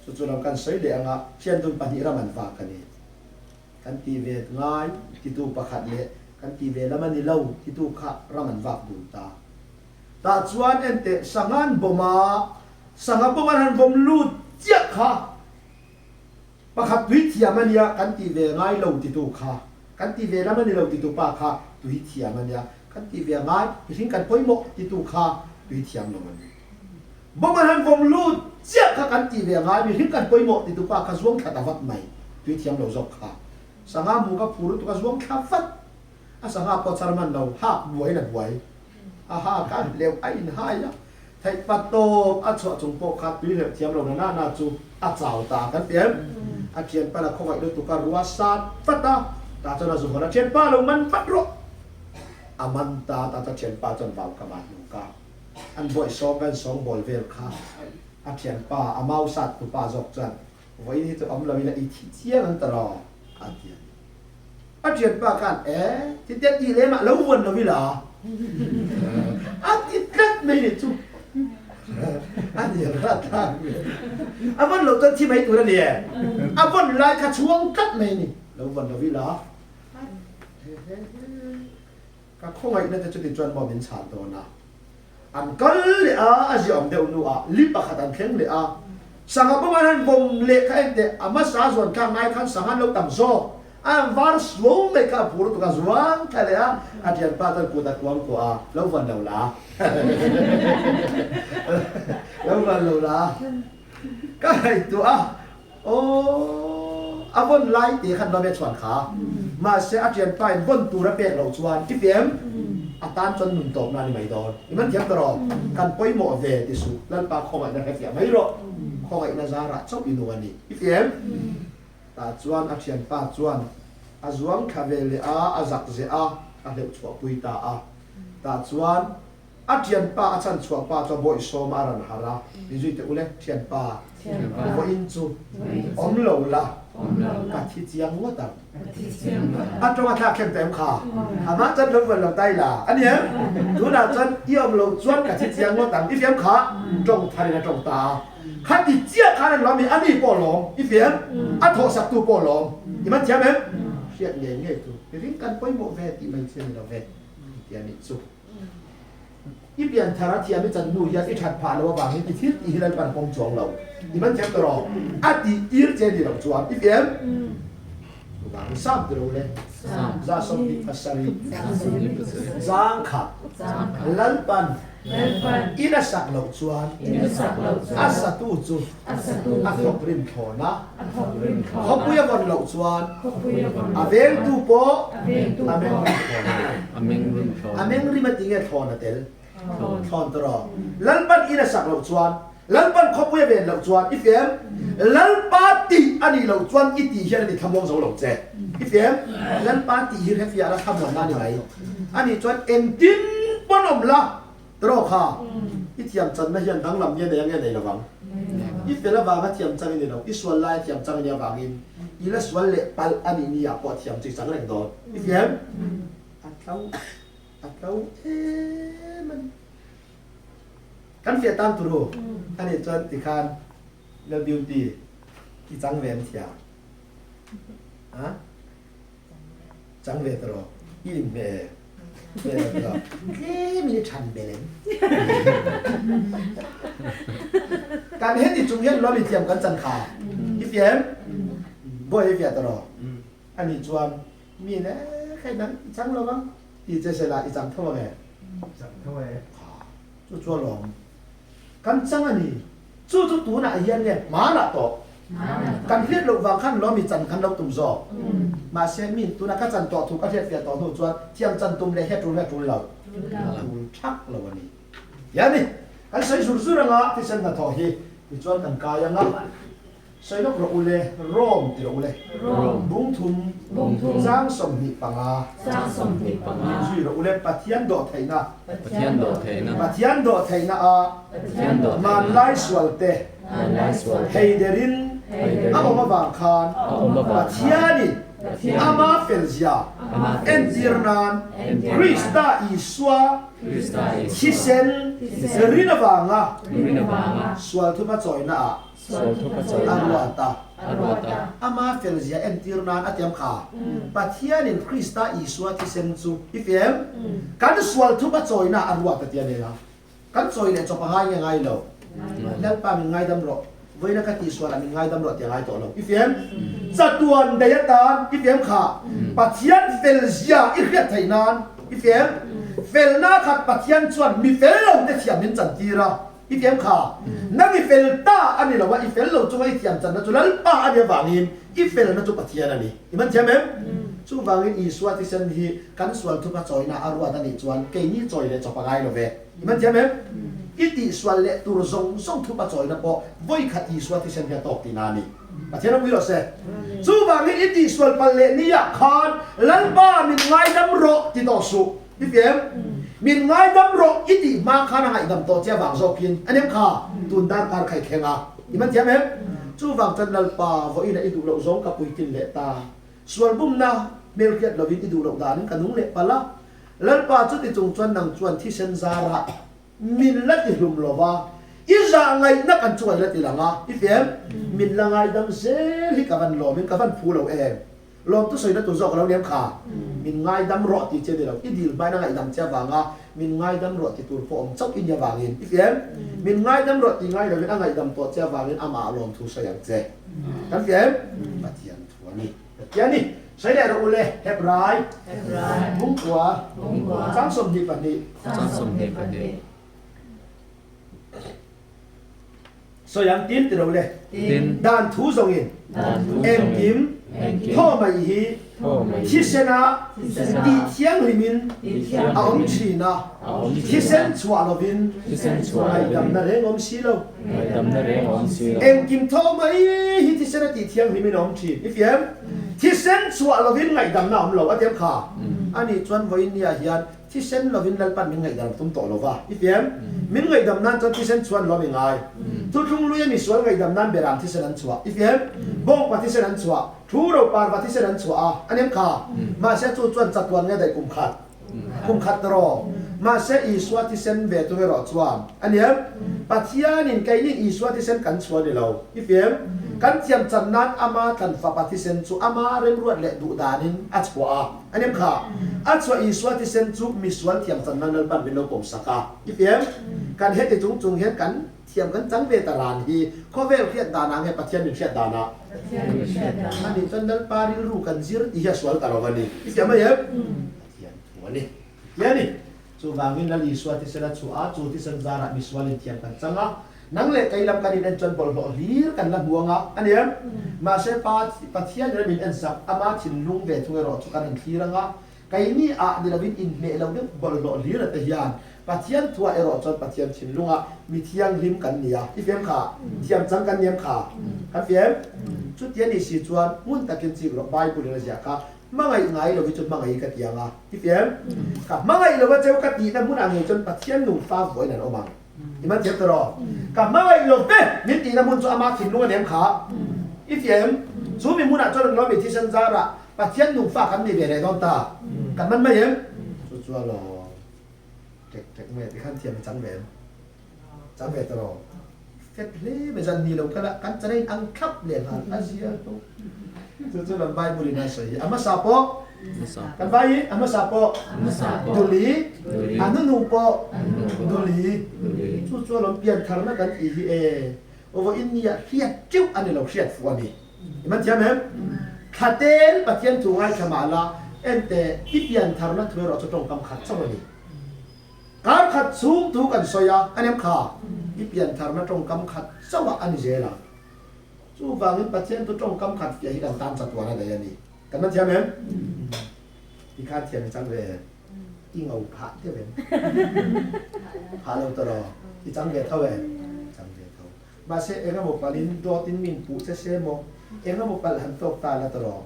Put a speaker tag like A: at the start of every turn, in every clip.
A: Chu chu lam kan sawi leh anga thiandun pahnih ram an vak a ni. Kan ti ve ngai titu pakhat leh kan ti ve lam a ni lo titu kha ram an vak dun ta. Tah chuan enteh sangha an bawm a, sangha bawm an han bawm lut chiah kha pakhat tui thiam a nia kan ti ve ngai lo titu kha, kan ti ve lam a ni lo titu pa kha tui thiam a nia kan ti ve ngai mihring kan pawimawh titu kha tui thiam lo a ni. Bawm an han bawm lut chiah kha kan ti ve ngai mihring kan pawimawh titu pa kha zuang thla ta vat mai tui thiam lo zawk kha sangha mu kha phur lutuk a zuang thla vat. A sangha pawh char man lo, hak buaiin a buai. A hak a hleuh a inhai a, theih pa tawp a chhuah chung pawh kha tui hleuh thiam lo na na na chu a chau ta kan ti em? A thianpa la khawngaih lutuk a rua sat vat a, tah chuan a zu hawn a, Thianpa lo man vat rawh! A man ta, tah chuan thianpa chuan vau ka van hnung ka. An bawih sawng kan sawng bawl vel kha a thianpa, a mau sat tupa zawk chuan vawiin hi chu awm lo ila i thi chiang ang ta raw a ti a ni. A thianpa khan, E, tite tih lem ah lo vuan lo ila a ti tlat mai ni chu. A ni rat a. A vawn loh chuan thi mai tur a ni e. A vawn lai kha chhuang tlat mai ni. Lo vawn lo ila. He he he. Ka khawngaihna te chuti chuan maw min chhan dawn a. An kal leh a, a ziaawm deuh hnu ah li pakhat an thleng leh a. Sangha bawm an han vawm leh kha en teh, a hmasa zuan thlak ngai khan sangha an lo tam zawk. A han var suau mai kha a phur lutuk a zuang thla leh a, a thianpa chuan kut a kuang kuah a, lo van lo la. Lo van lo la. Ka ngaihtuah a. Aw, a vawn lai te khan Mame chuan kha. Mahse a thianpa in vawn tur a pek loh chuan i pian a tan chuan nun tawpna a ni mai dawn. I man thiam ta rawh. Kan pawimawh ve ti suh. Lalpa khawngaihna hre fiah mai rawh. Khawngaihna zarah chauh i nung a ni. I pian tah chuan a thianpa chuan a zuang thla ve leh a, a zak zeh a, a hleuh chhuahpui ta a. Tah chuan A thianpa a chan chhuah pa chuan bawih sawm a ran harh a, Mi zui teh u le, thianpa, vawiin chu awm lo la, ka thi chiang ngawt ang. A tawng a thlak thleng ta em kha? Amah chuan lo vuan lo ta ila a ni em? Tunah chuan i awm lo chuan ka thi chiang ngawt ang, i fiam kha? Tawng tharin a tawng ta a. Khati chiah khan an lawm i, ani pawh lawm, i fiam? A thawhsaktu pawh lawm, i man thiam em? Hriat ngei ngei chu, mihring kan pawimawh ve tih mai chi a ni lo ve, ti a nih chu. I pianthar a thiam i chan hnu hian i that phah lo avangin i thil tih hi Lalpan pawm chuang lo. I man thiam tawh rawh. A tih tir che ni loh chuan i fiam? Chuvangin Sam ti lo le. 27 Zangkhat Lalpan in a sak loh chuan a satu chu a thawk rim thlawn a, khawpui a vawn loh chuan a vengtu pawh a meng rim thlawn a. A meng rim a ti nge thlawn a tel? Thlawn tawh. Lalpan in a sak loh chuan, Lalpan khawpui a ven loh chuan i fem? Lalpa tih a nih loh chuan i tih hian a ni thlamuang zo lo che. I fem? Lalpa tih hi hrefiah la thlamuanna a ni mai. A nih chuan engtin pawn awm la Tawh kha, i thiam channa hian danglam nge nei a nge nei lovang. I fel avanga thiam chang i ni lo, i sual laia thiam chang i nih avangin i la sual leh palh a nih ni ah pawh thiam chu i chang reng dawn. I thiam? A tlo, a tlo em a ni. Kan fiah tan turu a nih chuan tikhan Lal Beauty i chang ve an thiam. A? Chang ve ta rawh, i inhmeh e. Hmeh lo ta rawh, tlem in i than bel em? Kan heti chung hian lawm i thiam kan chan kha. I fiah em? Bawi i fiah ta rawh. Anih chuan mi le khai nang i chang lo vang ti che sela i chang tho ang e?
B: Chang tho e.
A: Kha, chu chu alawm. Kan chang a ni. Chu chu tunah hian nge hmanah tawh kan hriat loh vang khan lawmi chan kan lo tum zawk. Mahse mi tunah ka chan tawh thu ka hriat fiah tawh hnu chuan thiam chan tum leh hi a tul nge tul lo? Tul thak lo a ni. Ti a ni. Kan sawi zur zur anga thisen hnathawh hi tichuan kan kai anga. Sawi lawk rawh u le, Rom ti rawh u le. Bungthum, Chang 25. Zui rawh u le, Pathian dawhtheihna. Pathian dawhtheihna a hmanlai sualte heiderin a awm avang khan Pathianin ama felzia entir nan Krista Isua thisen rin avanga sual thuma chawina ah.
B: Sual thupa chawi
A: A ruat a.
B: A ruat a.
A: Ama felzia entir nan a tiam kha. Pathianin Krista Isua thisen chu i fem? Kan sual thupa chawina a ruat a ti a nia. Kan chawi leh chawp a ngai nge ngai lo? Lalpa min ngaidam rawh, vawiina ka tihsualah min ngaidam rawh ti a ngai tawh lo. I fem? Chatuan daih atan i fem kha. Pathian felzia i hriat theih nan i fem? Felna khat Pathian chuan mi fel lo te thiam min chantir a. I thiam kha. Nang i fel ta a ni lo a, i fel lo chunga i thiam channa chu Lalpa a nih avangin i felna chu Pathian a ni. I man thiam em? Chuvangin Isua thisen hi kan sual thupa chawina a ruat a nih chuan keini chawi leh chawp a ngai lo ve. I man thiam em? I tihsual leh tur zawng zawng thupa chawina pawh vawikhat Isua thisen hi a tawk tihna a ni. Pathian a pui rawh se. Chuvangin i tihsual palh leh niah khan Lalpa min ngaidam rawh ti tawh suh. I fiam? Min ngaidam rawh i tih hma khan a ngaihdam tawh che avang zawkin a nem kha tun darkar kha i thleng a. I man thiam em? Chuvang chuan Lalpa vawiin a i duh loh zawng ka puitlin leh ta. Sual bumna hmelhriat lovin i duh loh danin ka nung leh palh a. Lalpa chuti chung chuan nang chuan thisen zarah min la ti hlum lo va, i zah ngaihna kan chungah i la ti lang a. I fiam? Min la ngaidam zel hi ka van lawmin ka van phu lo em? Lawmtu sawina tur zawk a lo liam kha. Min ngaidam rawh tih che ni lo. I dil hmain a ngaihdam che avanga min ngaidam rawh ti tur pawh awm chauh i nia vangin. I fiam? Min ngaidam rawh tih ngai lovin a ngaihdam tawh che avangin amah lawmthu sawi ang che. Kan fiam? Pathian thu a ni. Pathian ni. Sawi leh rawh u le. Hebrai. Bungkua. Chang 22.
B: Chang 22.
A: Sawi ang tin ti lo le.
B: Tin.
A: Dan thu zawngin.
B: Dan thu zawngin.
A: Engkim.
B: Engkim.
A: Thaw mai hi.
B: Thaw mai hi.
A: Thisen ah.
B: Thisen ah.
A: Tih thianghlimin.
B: Tih thianghlimin.
A: A awm thin a.
B: A awm thin a.
A: Thisen chhuah lovin.
B: Thisen chhuah lovin.
A: Ngaihdamna reng awm si lo.
B: Ngaihdamna reng awm si lo.
A: Engkim thaw mai hi thisen a tih thianghlimin a awm thin. I fiam? Thisen chhuah lovin ngaihdamna a awm lo a ti em kha? Anih chuan vawiin nia hian Thisen lovin Lalpan min ngaihdam tum tawh lo va, i ti em? Min ngaihdam nan chuan thisen chuan lawm i ngai. Thuthlung lui a misual ngaihdam nan beram thisen an chhuah, i ti em? Bawngpa thisen an chhuah, thu roparva thisen an chhuah a, a nem kha. Mahse chu chuan chatuan nge daih kum khat? Kum khat rawh. Mahse Isua thisen ve tung erawh chuan, a ni em? Pathianin keinin Isua thisen kan chhuah ni lo, i ti em? Kan thiam chan nan ama tlan fapa thisen chu ama remruat leh duh danin a chhuah a. A nem kha, a chhuah Isua thisen chu misual thiam chan nan Lalpan min lo pawm sak a. I fiam? Kan heti chung chung hian kan thiam kan chang ve ta ran hi khawvel hriat danah nge Pathian min hriat danah?
B: Pathian min hriat danah.
A: A nih chuan Lalpa rilru kan zir tih hi a sual ta lo a ni. I fiam mai em? Pathian thu a ni. Ti a ni. Chuvangin Lal Isua thisen a chhuah a, chu thisen zarah misual in thiam kan chang a. Nang leh kei lam kan in en chuan bawlhhlawh hlir kan la hmu ang a, a ni em? Mahse Pa, Pathian in a min en sak, ama thinlung ve thung erawh chu kan han thlir ang a. Keini ah ni lovin inhmeh lo deuh bawlhhlawh hlir a te hian Pathian thuah erawh chuan Pathian thinlungah mi thianghlim kan ni a. I fiam kha? Thiam chang kan ni em kha? Kan fiam? Chuti a nih si chuan hmun takin chik rawh Bible in a ziah kha Hmangaih ngai lo hi chu hmangaih ka ti ang a, i ti em? Ka hmangaih lo a cheu ka tihna hmunah ngei chuan Pathian nungfa vawiin an awm ang. I man thiam ta rawh. Ka hmangaih lo ve min tihna hmun chu ama thinlung a nem kha. I ti em? Chu mi hmunah chuan an lawmi thisen zarah Pathian nungfa kan ni ve leh dawn ta. Kan man mai em? Chu chu alawm. Tek tek mai a ti khan thiam i chang ve em? Chang ve ta rawh. Fet hle mai zan ni lo kal a kan chana in ang thlap leh nghal a zia to. Chu chu lam Bible in a sawi hi. A hmasa pawh kan vai hi a hmasa pawh duli a hnuhnung pawh duli. Chu chu alawm piantharna kan tih hi e vawiin nia hriat teuh a ni lo hriat fuh a ni. I man thiam em? Thlatel Pathian thu ngaithla mah la ente i piantharna thu erawh chu tawngkam khat chauh a ni. Kar khat chhung thu kan sawi a, a nem kha i piantharna tawngkam khat chauh ah a ni zel ang. Chuvangin Pathian thu tawngkam khat fiah hi kan tan chatuan a nei a ni. Kan man thiam em? Ti khan thiam i chang ve em? I ngo phah deuh em? Phah lo tawh rawh. I chang ve tho em? Chang ve tho. Mahse eng emaw palhin dawtin min puh che se maw? Eng emaw palh han tawk ta la tawh rawh.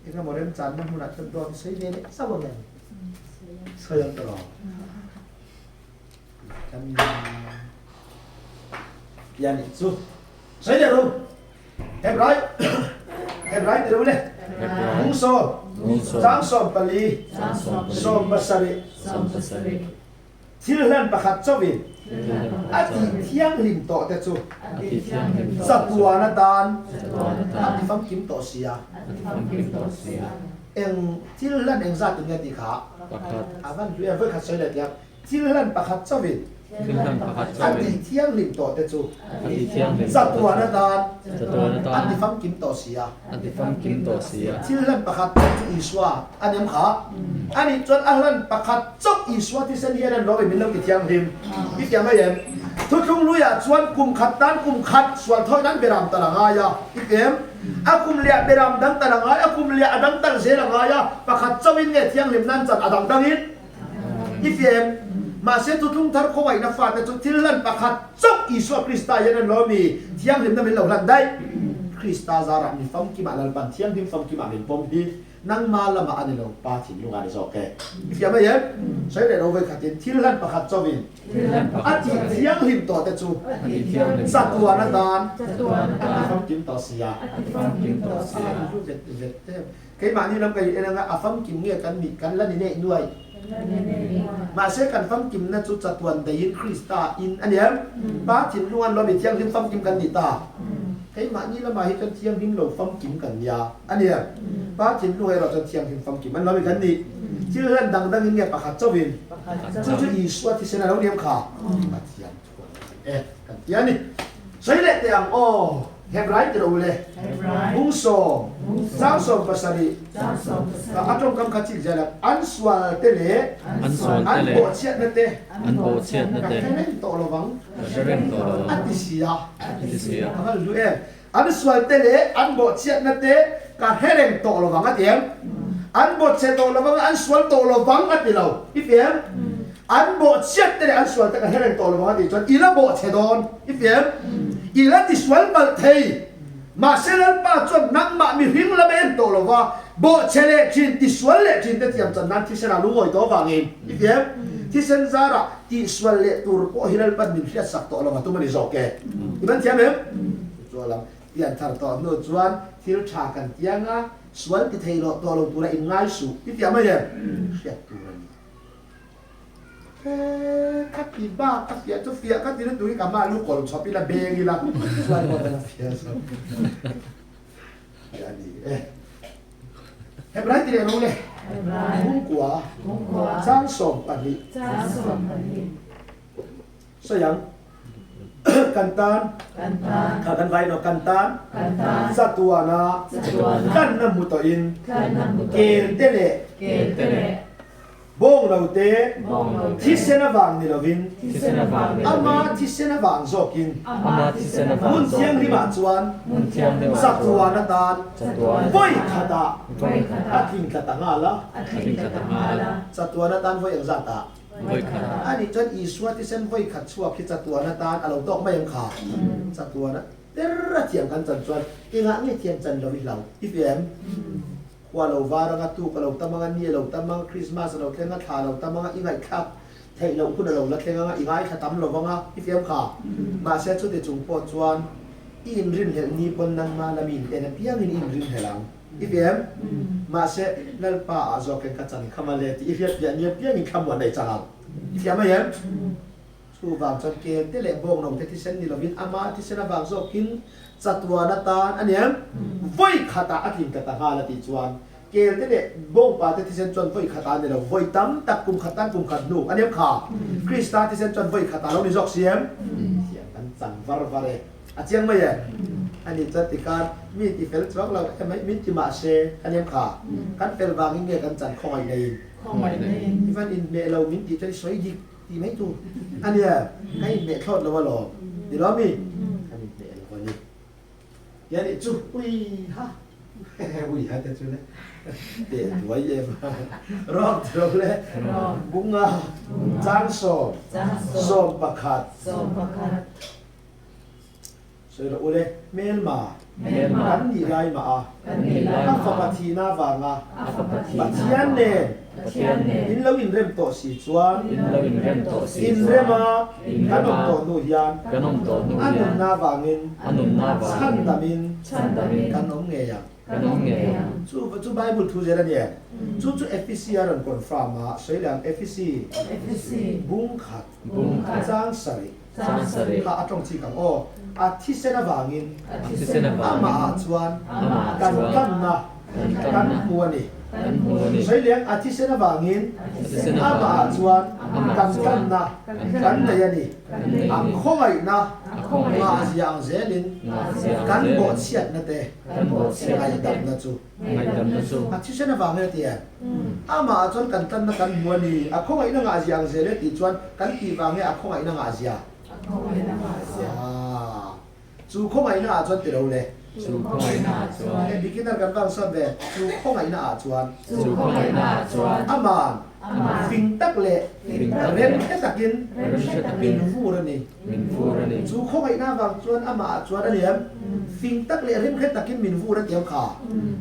A: Engemaw remchanna hmunah chuan dawt i sawi ve leh zauh ang em? Sawi ang tawh lo. Kan Pian nih chu. Sawi leh ru. Hebrai Hebrai ti ru le. Hung 10. Chang 14. 17. Thil hlan pakhat chauhin a tih thianghlim tawh te chu chatuan atan a ti famkim tawh si a. Eng thil hlan eng zat in nge tih kha a van hlui a, vawikhat sawi leh tiang thil hlan pakhat chauhin a tih thianghlim tawh te chu chatuan atan a ti famkim tawh si a. Thil hlan pakhat chauh chu Isua a nem kha. Anih chuan a hlan pakhat chauh Isua thisen hian an lo min lo ti thianghlim. I tiang mai em? Thuthlung luiah chuan kum khat tan kum khat sual thawi nan beram tal a ngai a. I ti em? A kum liah beram dang tal a ngai, a kum liah a dang tal zel a ngai a, pakhat chauhin nge thianghlim nan chan a dang dangin? I ti em? Mahse thuthlung thar khawngaihna fate chu thil hlan pakhat chauh Isua Krista hian an lo mi thianghlimna min lo hlan daih. Krista zarah mi famkimah Lalpan thianghlim famkimah min pawm hi. Nangma lamah a ni lo, Pa thinlung a ni zawk e. I fiam mai em? Sawi leh lo vawi khatin thil hlan pakhat chauhin a tih thianghlim tawh te chu chatuan atan a ti famkim tawh si a. A hlu vet vet em. Keimahni lam ka in en anga a famkim nge kan nih kan la ni neih nuai. Mahse kan famkimna chu chatuan daihin Krista in a ni em? Pa thinlung an lawm i thianghlim famkim kan nih ta. Keimahni lamah hi chuan thianghlim lo famkim kan nia a ni em? Pa thinlung erawh chuan thianghlim famkim an lawm i kan nih. Thil hlan dang dangin nge pakhat chauhin chu chu Isua thisen a lo ni em kha? Pathian thu a lo ni e kan ti a ni. Sawi leh teh ang aw, Hebrai ti lo le, Bungsawm, Changsawm pasarih, a tawngkam kha chik zel ang, an sual te leh an bawhchhiatna te ka hre reng tawh lo vang a ti si a, a va hlu em, an sual te leh an bawhchhiatna te ka hre reng tawh lo vang a ti em, an bawhchhe tawh lo vang a, an sual tawh lo vang a ti lo, i ti em? An bawhchhiat te leh an sual te ka hre reng tawh lo vang a tih chuan i la bawhchhe dawn i ti em? I la tisual palh thei. Mahse Lalpa chuan nangmah mihring lam a en tawh lo va, bawhchhe leh thin, tisual leh thin te thiam chan nan thisen a lungawi tawh avangin i ti em? Thisen zarah tihsual leh tur pawh hi Lalpan min hriatsak tawh lo va tum a ni zawk e. I ban thiam em? Chu lam pian thar tawh hnu chuan thil tha kan tiang a, sual ti thei loh tawh lo tura inngai suh i ti am a em? Hriat tur a ni. Ka ti bak ka fiah chu fiah ka ti lutuk hi ka hma lu kawlh chawp ila beng ila chuan pawh ka la fiah zo a ni e. Hebrai ti leh lo le. Hungkua 12. Sawi ang. Kan tan kha kan vai no kan tan chatuana tlanna hmu tawhin kel te leh bawng lo te thisen avang ni lovin ama thisen avang zawkin hmun thianghlimah chuan chatuan atan vawi khatah a tling tla ta nghal a chatuan atan vawi engzat ah A nih chuan Isua thisen vawi khat chhuak hi chatuan atan a lo tawk mai ang kha. Chatuan a ter a thiam kan chan chuan engah nge thiam chan lo i hlau i fi em? Khua lo var anga, tuk a lo tam anga, ni a lo tam anga, Krismas a lo thleng a, thla a lo tam anga, i ngaihthlak theih loh hun a lo la thleng anga, i ngaithla tam lo vanga i fi em kha? Mahse chuti chung pawh chuan i inrinhlelh ni pawn nangmah lami in en apiangin i inrinhlelh ang. I ti em? Mahse, Lalpa ah zawkin ka chan kha male tih i hriat piah nia piangin thlamuan nei chang ang. I thiam mai em? Chuvang chuan kel te leh bawngno te thisen ni lovin ama thisen avang zawkin chatuan atan a ni em? Vawi khatah a tling ta ta nghal a tih chuan kel te leh bawngpa te thisen chuan vawi khatah a ni lo, vawi tam tak kum khat tan kum khat hnu a ni em kha? Krista thisen chuan vawi khatah lo ni zawk si em? Thiam kan chang var var e. A chiang mai e. Ani chuan tikhan mi ti fel chuang lo em mai min ti mah se kan em kha. Kan fel vangin nge kan chan khawngaih neiin.
B: Khawngaih neiin.
A: I van inhmeh lo min tih chuan i sawi dik tih mai tur a nia. Kan inhmeh thlawt lo alawm. Ni lo mi? Kan inhmeh lo a ni. Ti a nih chu ui ha ui ha te chu le teh duai em a. Rawm ti lo le. Bunga 1:11. Sawi rawh u le, hmelma, kan nih lai mah a, a fapa thihna avanga Pathian nen in lo inrem tawh si chuan, inrema kan awm tawh hnu hian a nunna avangin chhandamin kan awm ngei ang. Chu chu Bible thu zel a ni em? Chu chu Efisi a rawn confirm a, sawi leh ang Efisi bung khat chang sarih. Kha a tawng chik ang aw. A thisen avangin amah ah chuan kan tlanna kan hmu a ni. Sawi leh ang a thisen avangin amah ah chuan kan tlanna kan nei a ni. A khawngaihna ngahzia ang zelin kan bawhchhiatna te ngaihdamna chu. A thisen avangin a ti em? Amah ah chuan kan tlanna kan hmu a ni. A khawngaihna ngah zia ang zel e tih chuan kan tih vang nge a khawngaihna ngah zia? Aaa. Chu khawngaihna ah chuan ti lo le.
B: Chu khawngaihna ah chuan.
A: He beginner kan vang sawn ve. Chu khawngaihna ah chuan.
B: Chu khawngaihna ah chuan.
A: Aman fing tak leh rem hre takin min vur a ni.
B: Min vur a ni.
A: Chu khawngaihna avang chuan amah ah chuan a ni em? Fing tak leh rimhre takin min vur a ti ang kha.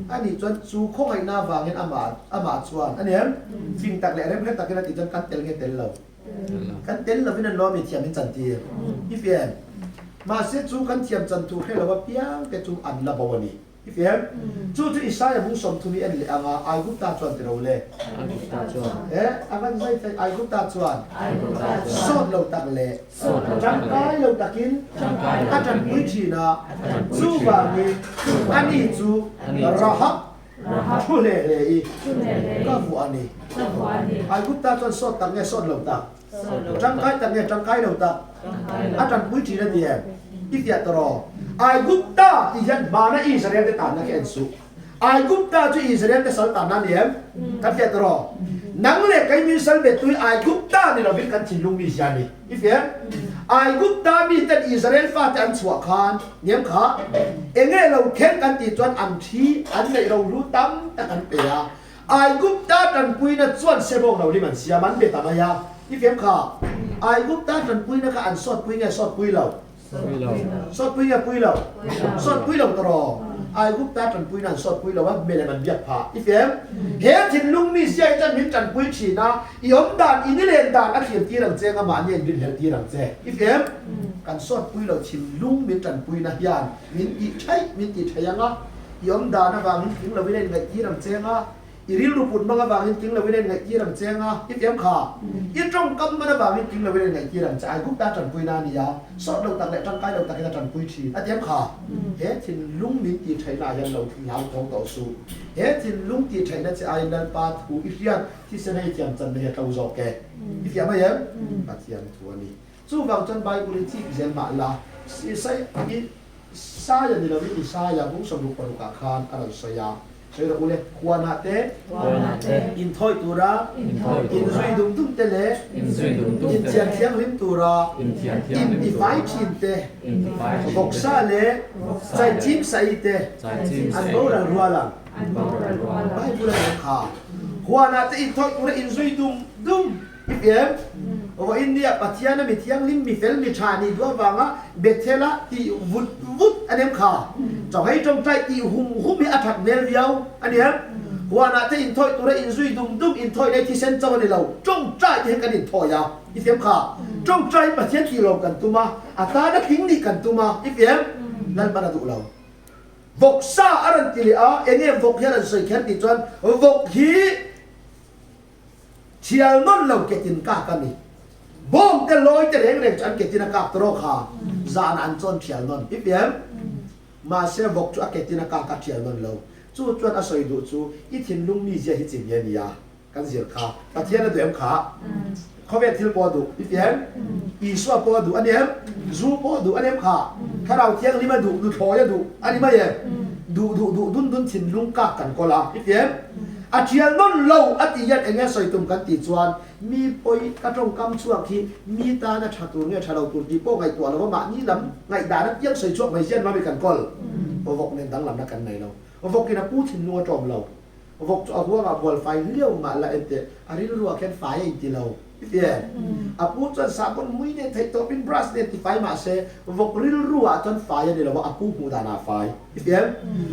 A: A nih chuan chu khawngaihna avangin amah amah chuan a ni em? Fing tak leh rimhre takin a tih chuan kan tel nge tel lo? Kan tel lovin an lawm i thiam in chan tir. I fian. Mahse chu kan thiam chan tur hre lo apiang te chu an la bo a ni. I fiam? Chu chu Isaia bung 30 i en leh ang a, Aigupta chuan ti ro le.
B: Aigupta chuan.
A: E, a van zai thei, Aigupta chuan.
B: Aigupta chuan.
A: Sawt lo tak leh.
B: Sawt lo tak leh.
A: Tangkai lo takin.
B: Tangkai lo
A: A
B: takin.
A: tanpui thin a.
B: A tanpui thin a.
A: Chuvangin ani chu Rahab thu hle hle i ka vuah a ni.
C: Ka vuah a ni.
A: Aigupta chuan sawt tak nge sawt lo tak?
B: Sawt lo tak.
A: Tangkai tak nge tangkai lo tak?
B: Tangkai lo
A: A tanpui thin a ni em? I fiah tawh rawh. Aigupta tih hian hmana Israel te tanna khi en suh. Aigupta chu Israel te sal tanna a ni em? Kan fiah tawh rawh. Nang leh kei min sal bet tui Aigupta ni lovin kan thinlung mi zia a ni. I fiah em? Aigupta miten Israel fate an chhuah khan ni em kha? Enge lo thleng kan tih chuan an thi an neih rohlu tam tak an pe a. Aigupta tanpuina chuan sebawng lo lim an siam an be ta mai a, i fiam kha. Aigupta tanpuina kha an sawtpui nge sawtpui lo? Sawtpui nge pui lo? Sawtpui lo tawh. Aigupta tanpuina an sawtpui lo a, milem an biak phah. I fiam? He thinlung mi zia hi chuan min tanpui thin a, i awm dan, i nilen dan a thlir tir ang che nga mahni an rinhlelh tir ang che. I fiam? Kan sawtpui lo thinlung min tanpuina hian min tih thaih min tih thaih ang a, I awm dan avangin tling loin a inngaihtir ang cheng a, i rilru put hmang avangin tling loin a inngaihtir ang cheng a, i fiam kha. I tawngkam hman avangin tling loin a inngaihtir ang che. Aigupta tanpuina a ni a, sawt lo tak leh tangkai lo takin a tanpui thin. A tiam kha. He thinlung min tih thaihna ah hian lo hlau thawng tawh suh. He thinlung tih thaihna che aiin Lalpa thu i hriat thisen hei thiam channa hi a tlo zawk e. I fiah mai em? Pathian thu a ni. Chuvang chuan Bible i chik zel mah la, i Isaia ni lovin Isaia bung 66 ah khan a rawn sawi a, sawi rawh u le, huanah te, inthawi tura, inzui dum dum te leh inthian thianghlim tura intifai thin te, vawksa leh chaichim saih te an boral rual ang. Bible a nih kha, huanah te inthawi tura inzui dum dum. I pian vawiin nia Pathian a mi thianghlim, mi fel, mi tha nih duh avanga Bethel-a tih vut vut a nem kha. Chawhei tawngtai tih hum hum hi a that hmel viau a nia. Huanah te inthawih tura inzui dum dum inthawih nei thisen cho a ni lo. Tawngtai te hian kan inthawi a, i fiam kha. Tawngtai hi Pathian tih lawm kan tum a, a tana tling nih kan tum a, i fiam? Lalpan a duh lo. Vawksa a rawn ti leh a, enge vawk hi a rawn sawi kher tih chuan vawk hi Thial nawn lo ketin kak a ni. Bawng te lawi te reng reng chu an ketin a kak tawh kha zan an chawn thial nawn i pian. Mahse vawk chu a ketin a kak a thial nawn lo. Chu chuan a sawi duh chu i thinlung mizia hi chi nge nia kan zir kha. Pathian a duh em kha? Khawvel thil pawh a duh i pian. Isua pawh a duh a ni em? Zu pawh a duh a ni em kha? Thlarau Thianghlim a duh, nuthlawi a duh a ni mai em? Duh duh duh dun dun thinlung kak kan kawl a i pian. A thial nawn lo a tih hian enge sawi tum kan tih chuan mi pawi ka tawngkam chhuak hi mi tana tha tur nge tha lo tur tih pawh ngaihtuah lo a mahni lam ngaihdan apiang sawi chhuak mai zian mami kan kawl vawk nen danglamna kan nei lo. Vawkin a pu thinlung a tawm lo. Vawk chu a huangah bual fai hliau mah la enteh a rilruah khian fai a inti lo. I ti em? A pu chuan sahbawn mui nen theih tawpin brush nen ti fai mah se, vawk rilru ah chuan fai a ni lo a, a pu hmuh dan ah fai. I ti em?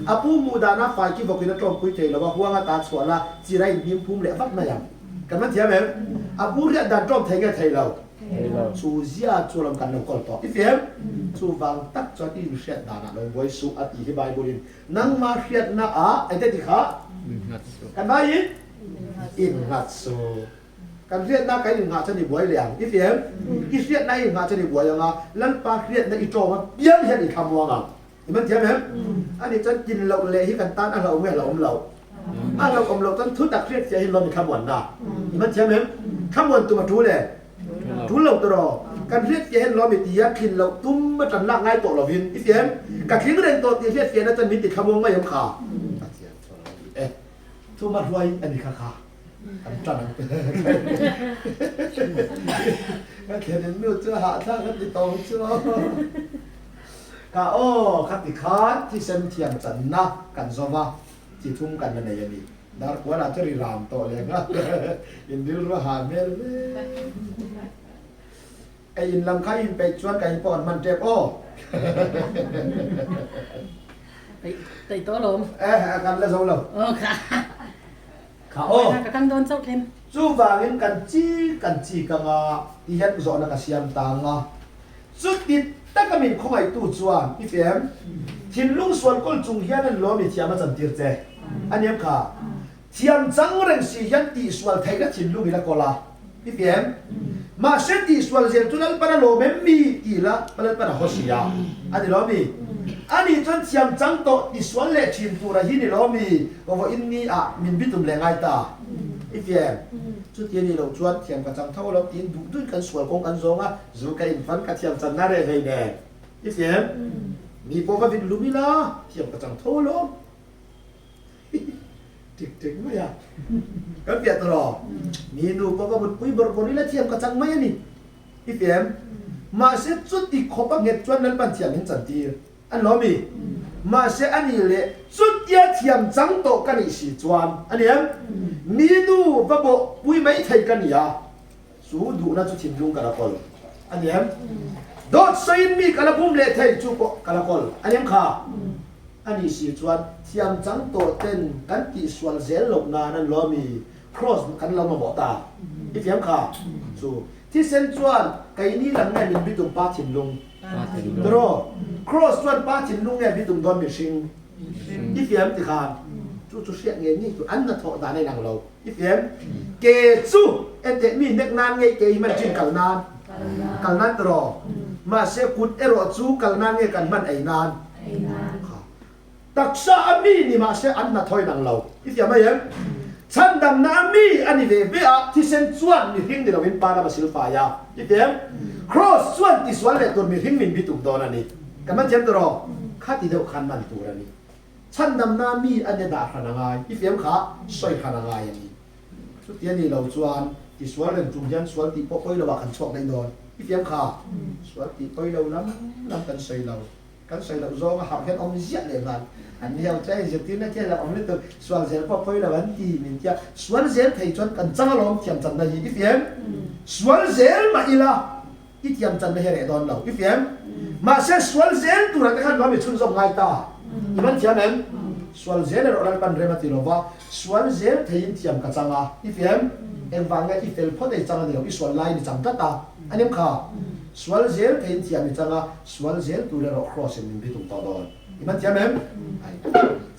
A: A pu hmuh dan ah fai khi vawkin a tlawmpui thei lo a, huang a ta chhuah la, chir a inhnim phum leh vat mai ang. Kan man thiam em? A pu riat dan tlawm thei nge thei lo? Chu zia chu lam kan lo kawl tawh. I ti em? Chuvang tak chuan i inhriat dan ah lo buai suh a tih hi Bible in nangmah hriatna ah engte ti kha? Kan vaiin innghat suh. Kan hriatna kan inngah chuan i buai leh ang. I fiam? I hriatna i inngah chuan i buai ang a, Lalpa hriatna i tawng apiang hian i thlamuang ang. I man thiam em? Ani chuan kin loh leh hi kan tan a hlauhawm nge hlauhawm loh? A hlauhawm loh chuan thu tak hriat fiah hi lawm i thlamuanna. I man thiam em? Thlamuan tum a tul e? Tul lo tawh. Kan hriat fiah hian lawm i ti a, thlin loh tum a tan lak ngai tawh lovin. I fiam? Ka thling reng tawh tih hriat fiahna chuan min ti thlamuang mai awm kha. Pathian chuan a lo ti e. Thuma hruai a ni kha kha. An ṭan ang. Ka thlenin nu chu hahthlak a ti tawng chu. Ka aw kha ti khan thisen thiam channa kan zawm a, chi thum kan la nei a ni. Darkuala chu ri ram tawh leh nghal. In rilru a hah hmel hle. Ei in lam kha i inpeih chuan ka in pawh an hman tep aw.
C: Peih tawh alawm.
A: Eh, kan la zo lo.
C: Aw kha.
A: Kha aw.
C: Ka kang dawn chauh tlem.
A: Chuvangin kan chi kan chi kang a, ti hian zawhna ka siam ta ang a. Chuti taka min khawngaihtu chuan i fem, thinlung sual kawl chung hian an lawm i thiam a chantir che. A niam kha. Thiam chang reng si hian tihsual theihna thinlung i la kawl a, i ti em? Mahse tihsual zel chu Lalpan a lawm em mi? Tih la Lalpan a haw si a, a ni lo mi? Ani chuan thiam chang tawh tisual leh thin tura hi ni lo mi? Vawiin ni ah min bitum leh ngai ta, i ti em? Chuti a nih loh chuan thiam ka chang tho lo tiin duh duhin kan sual kawng kan zawng a, zu ka infan ka thiam channa reh hlei nen, i ti em? Mi pawh va vit lum ila thiam ka chang tho alawm. Tik tik mai a. Kan piah ta rawh. Mi nu pawh ka mutpui bawrh bawrh ila thiam ka chang mai a ni. I fiam. Mahse chuti khawp a nghet chuan Lalpan thiam in chantir. An lo mi. Mahse a nih leh chutia thiam chang tawh ka nih si chuan a ni em? Mi nu va bawh pui mai thei ka ni a. Chu duhna chu thinlung ka la kawl a ni em? Dawt sawiin mi ka la bum leh thei chu pawh ka la kawl a ni em kha? A nih si chuan thiam chang tawh ten kan tihsual zel loh nan an lo mi Cross kan lo mamawh ta i thiam kha? Chu thisen chuan keini lam nge min bitum pa thinlung? Tiraw? Cross chuan pa thinlung nge bitum dawn mihring? I thiam ti khan chu chu hriat ngei ngei tur an hnathawh dan a inang lo. I fiam? Ke chu enteh mi hnek nan ngei ke hi hman thin kal nan kal nan tiraw? Mahse kut erawh chu kal nan nge kan hman ei nan? Kha taksa a mi ni mahse an hna thawi nang lo. I fiam mai em? Chhandamna a mi a ni ve ve a, thisen chuan mihring ni loin pa lam a silfai a. I fiam? Cross chuan tisual leh tur mihring min bituk dawn a ni. Kan man thiam tiraw? Khati deuh khan man tur a ni. Chhandamna mi a ne dah hran a ngai, i fiam kha sawi hran a ngai a ni. Chuti a nih lo chuan ti sual reng chung hian sual tih pawh pawi lo ah kan chhuak daih dawn. I fiam kha sual tih pawi lo lam lam kan sawi lo. Kan sawi loh zawng a harh hian awm ziah leh nghal. An ni ho chuan inzirtirna khi a lo awm lutuk, sual zel pawh pawi lo an ti min tia. Sual zel thei chuan kan chang alawm thiam channa hi i fiam. Sual zel mah ila I thiam channa hi a reh dawn lo. I fiam? Mahse sual zel turah te khan nuam i chhunzawm ngai ta. I man thiam em? Sual zel erawh Lalpan rem a ti lo va, sual zel theiin thiam ka chang a. I fiam? Engvang nge i fel phawt ei chang a ni lo, i sual laiin i chang tlat a. A nim kha. Sual zel theiin thiam i chang a, sual zel tur erawh Kraws in min bitum tawh dawn. I man thiam em? Ai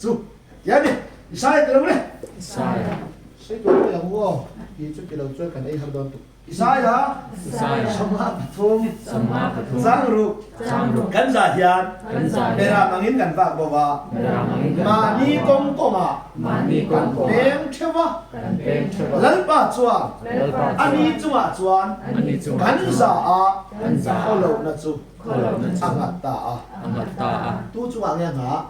A: chu. Tia ni. I sai ti lo le.
B: Sai.
A: Sei tur pawh i ang u aw. Ti chu ti lo chuan kan ei har dawn tuk. Isaiah 53 Changruk kan za hian Beram angin kan vak bo va, mahni kawng kawngah kan peng theuh va, Lalpa chuan ani chungah chuan kan za a khawlohna chu a nghat ta a. Tu chungah nge a nghah?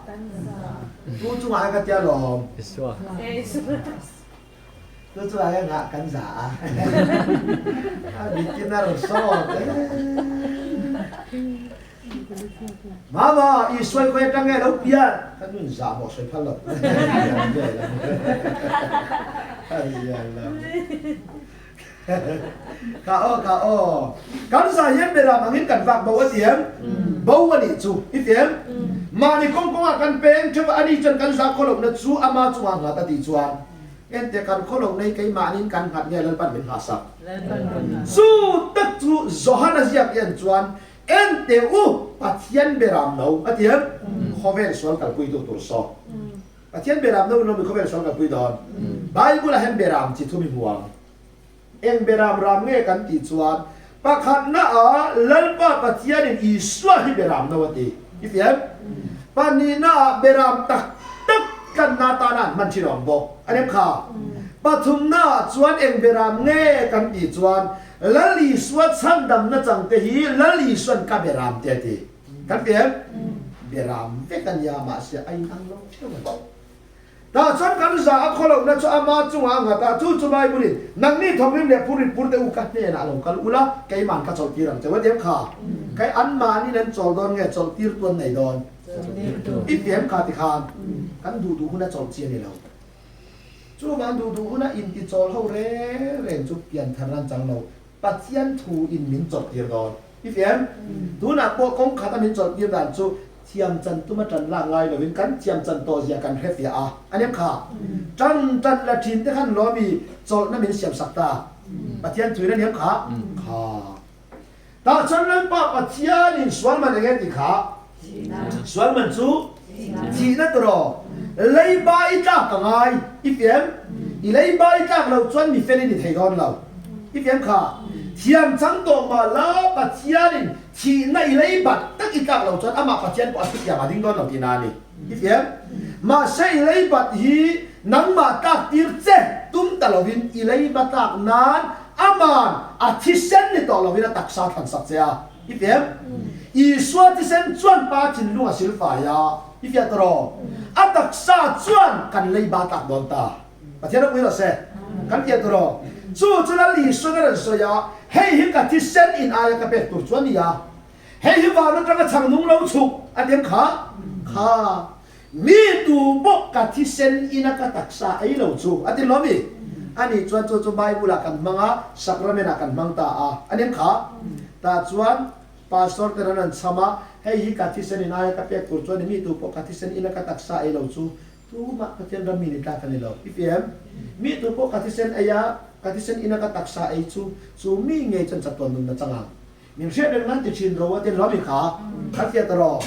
A: Tu chungah nge ka tia lawm? Chu chu ai a ngah kan za a. A bikin a rawn sawt e. Mama, i sawi khawi atang nge lo pian? Ka nun za maw sawi phal lo. A zia lo. Kha aw kha aw. Kan zai hian beram angin kan vak bo a ti em? Bo a nih chu i ti em? Mahni kawng kawngah kan peng theuh a, ani chuan kan za khawlohna chu ama chungah nghat a tih chuan ente kan khawlohna hi keimahniin kan nghat nge Lalpan min nghahsak? Chu tak chu Johana ziak hian chuan ente u Pathian beram no a ti em? Khawvel sual kalpuitu tur saw. Pathian beram no in lo mi khawvel sual kalpui dawn. Bible ah hian beram chi thum i hmu ang. Eng beram ram nge kan tih chuan pakhatna ah Lalpa Pathianin Isua hi beram no a ti. I fiam? Pahnihna ah beram tak tak tlanna atana an hman thin awm bawk. A nem kha. Pathumna ah chuan eng beram nge kan tih chuan Lal Isua chhandamna changte hi Lal Isuan ka beram te a ti. Kan fiam? Beram vek a nia mahse a inang lo theuh a ni. Tah chuan kan za a khawlohna chu ama chungah a nghat a, chu chu Bible-in, Nangni thawkrim leh phurrit pur te u ka hnenah lo kal ula, keiman ka chawlhtir ang che u a ti em kha? Kei anmahniin an chawl dawn nge chawlhtir tu an nei dawn? I ti em kha ti khan kan duh duh huna chawlh chi a ni lo. Chuvang duh duh huna intichawl ho reng reng chu pianthar nan chang lo. Pathian thu in min chawlhtir dawn. I fiam? Tunah pawh kawng khat a min chawlhtir dan chu thiam chan tuma tan lak ngai lovin kan thiam chan tawh zia kan hre fiah a. A nem kha. Tan tan la thin te khan lawmi chawlhna min siam sak ta. Pathian thu in a nem kha? Kha. Tah chuan Lalpa Pathian in sual man enge ti kha? Sual man chu thihna tawh. Leiba i tlak ka ngai. I fiam? I leiba i tlak loh chuan mi fel in i thei dawn lo. I fiam kha? Thiam chang tawh mah la Pathianin thihna i leibat tak i tlak loh chuan amah Pathian pawh a thutiam a ding dawn lo tihna a ni. I fiam? Mahse i leibat hi nangmah tlak tir che tum ta lovin i leiba tlak nan aman a thisen ni tawh lovin a taksa thlan sak che a. I fiam? Isua thisen chuan Pa thinlung a silfai a. I fiah tawh rawh. A taksa chuan kan leiba tlak dawn ta. Pathian a pui rawh se. Kan fiah tawh rawh. Chu chu Lal Isuan a rawn sawi a, Hei hi ka thisen in aia ka pek tur chu a ni a. Hei hi van atanga chhang nung lo chhuk a ti ang kha? Kha. Mi tu pawh ka thisen ina ka taksa ei lo chu a ti lo mi? Ani chuan chu chu Bible ah kan hmang a, sacrament ah kan hmang ta a. A ni ang kha? Tah chuan Pastor ten an rawn chham a, Hei hi ka thisen in aia ka pek tur chu a ni, mi tu pawh ka thisen ina ka taksa ei lo chu tumah Pathian ram mi ni tlak a ni lo. I fiam? Mi tu pawh ka thisen ei a, ka thisen ina ka taksa ei chu, chu mi ngei chuan chatuan nunna chang ang. Min hriat reng nan ti thin ro a tin lo mi kha a fiah ta rawh.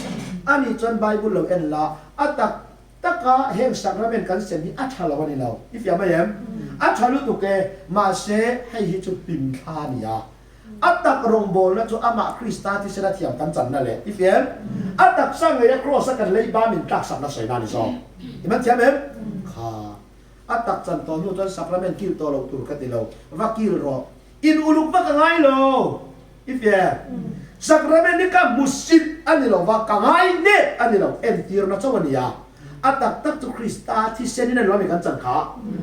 A: Ani chuan Bible lo en la, a tak taka heng sacrament kan sem hi a tha lo a ni lo. I fiah mai em? A tha lutuk e, mahse hei hi chu hlim thla a ni a. A tak rawngbawlna chu amah Krista thisen a thiam kan channa leh i fiah em? A taksa ngei a cross a kan leiba min tlaksakna sawina a ni zawk. I man thiam em? Kha. A tak chan tawh hnu chuan sacrament kil tawh loh tur ka ti lo. Va kil rawh. In uluk vak a ngai lo. I fiah. Sacrament hi ka hmusit a ni lo va, ka ngai nep a ni lo. Entirna chauh a ni a. A tak tak chu Krista thisen in a ni lo mi kan chan kha.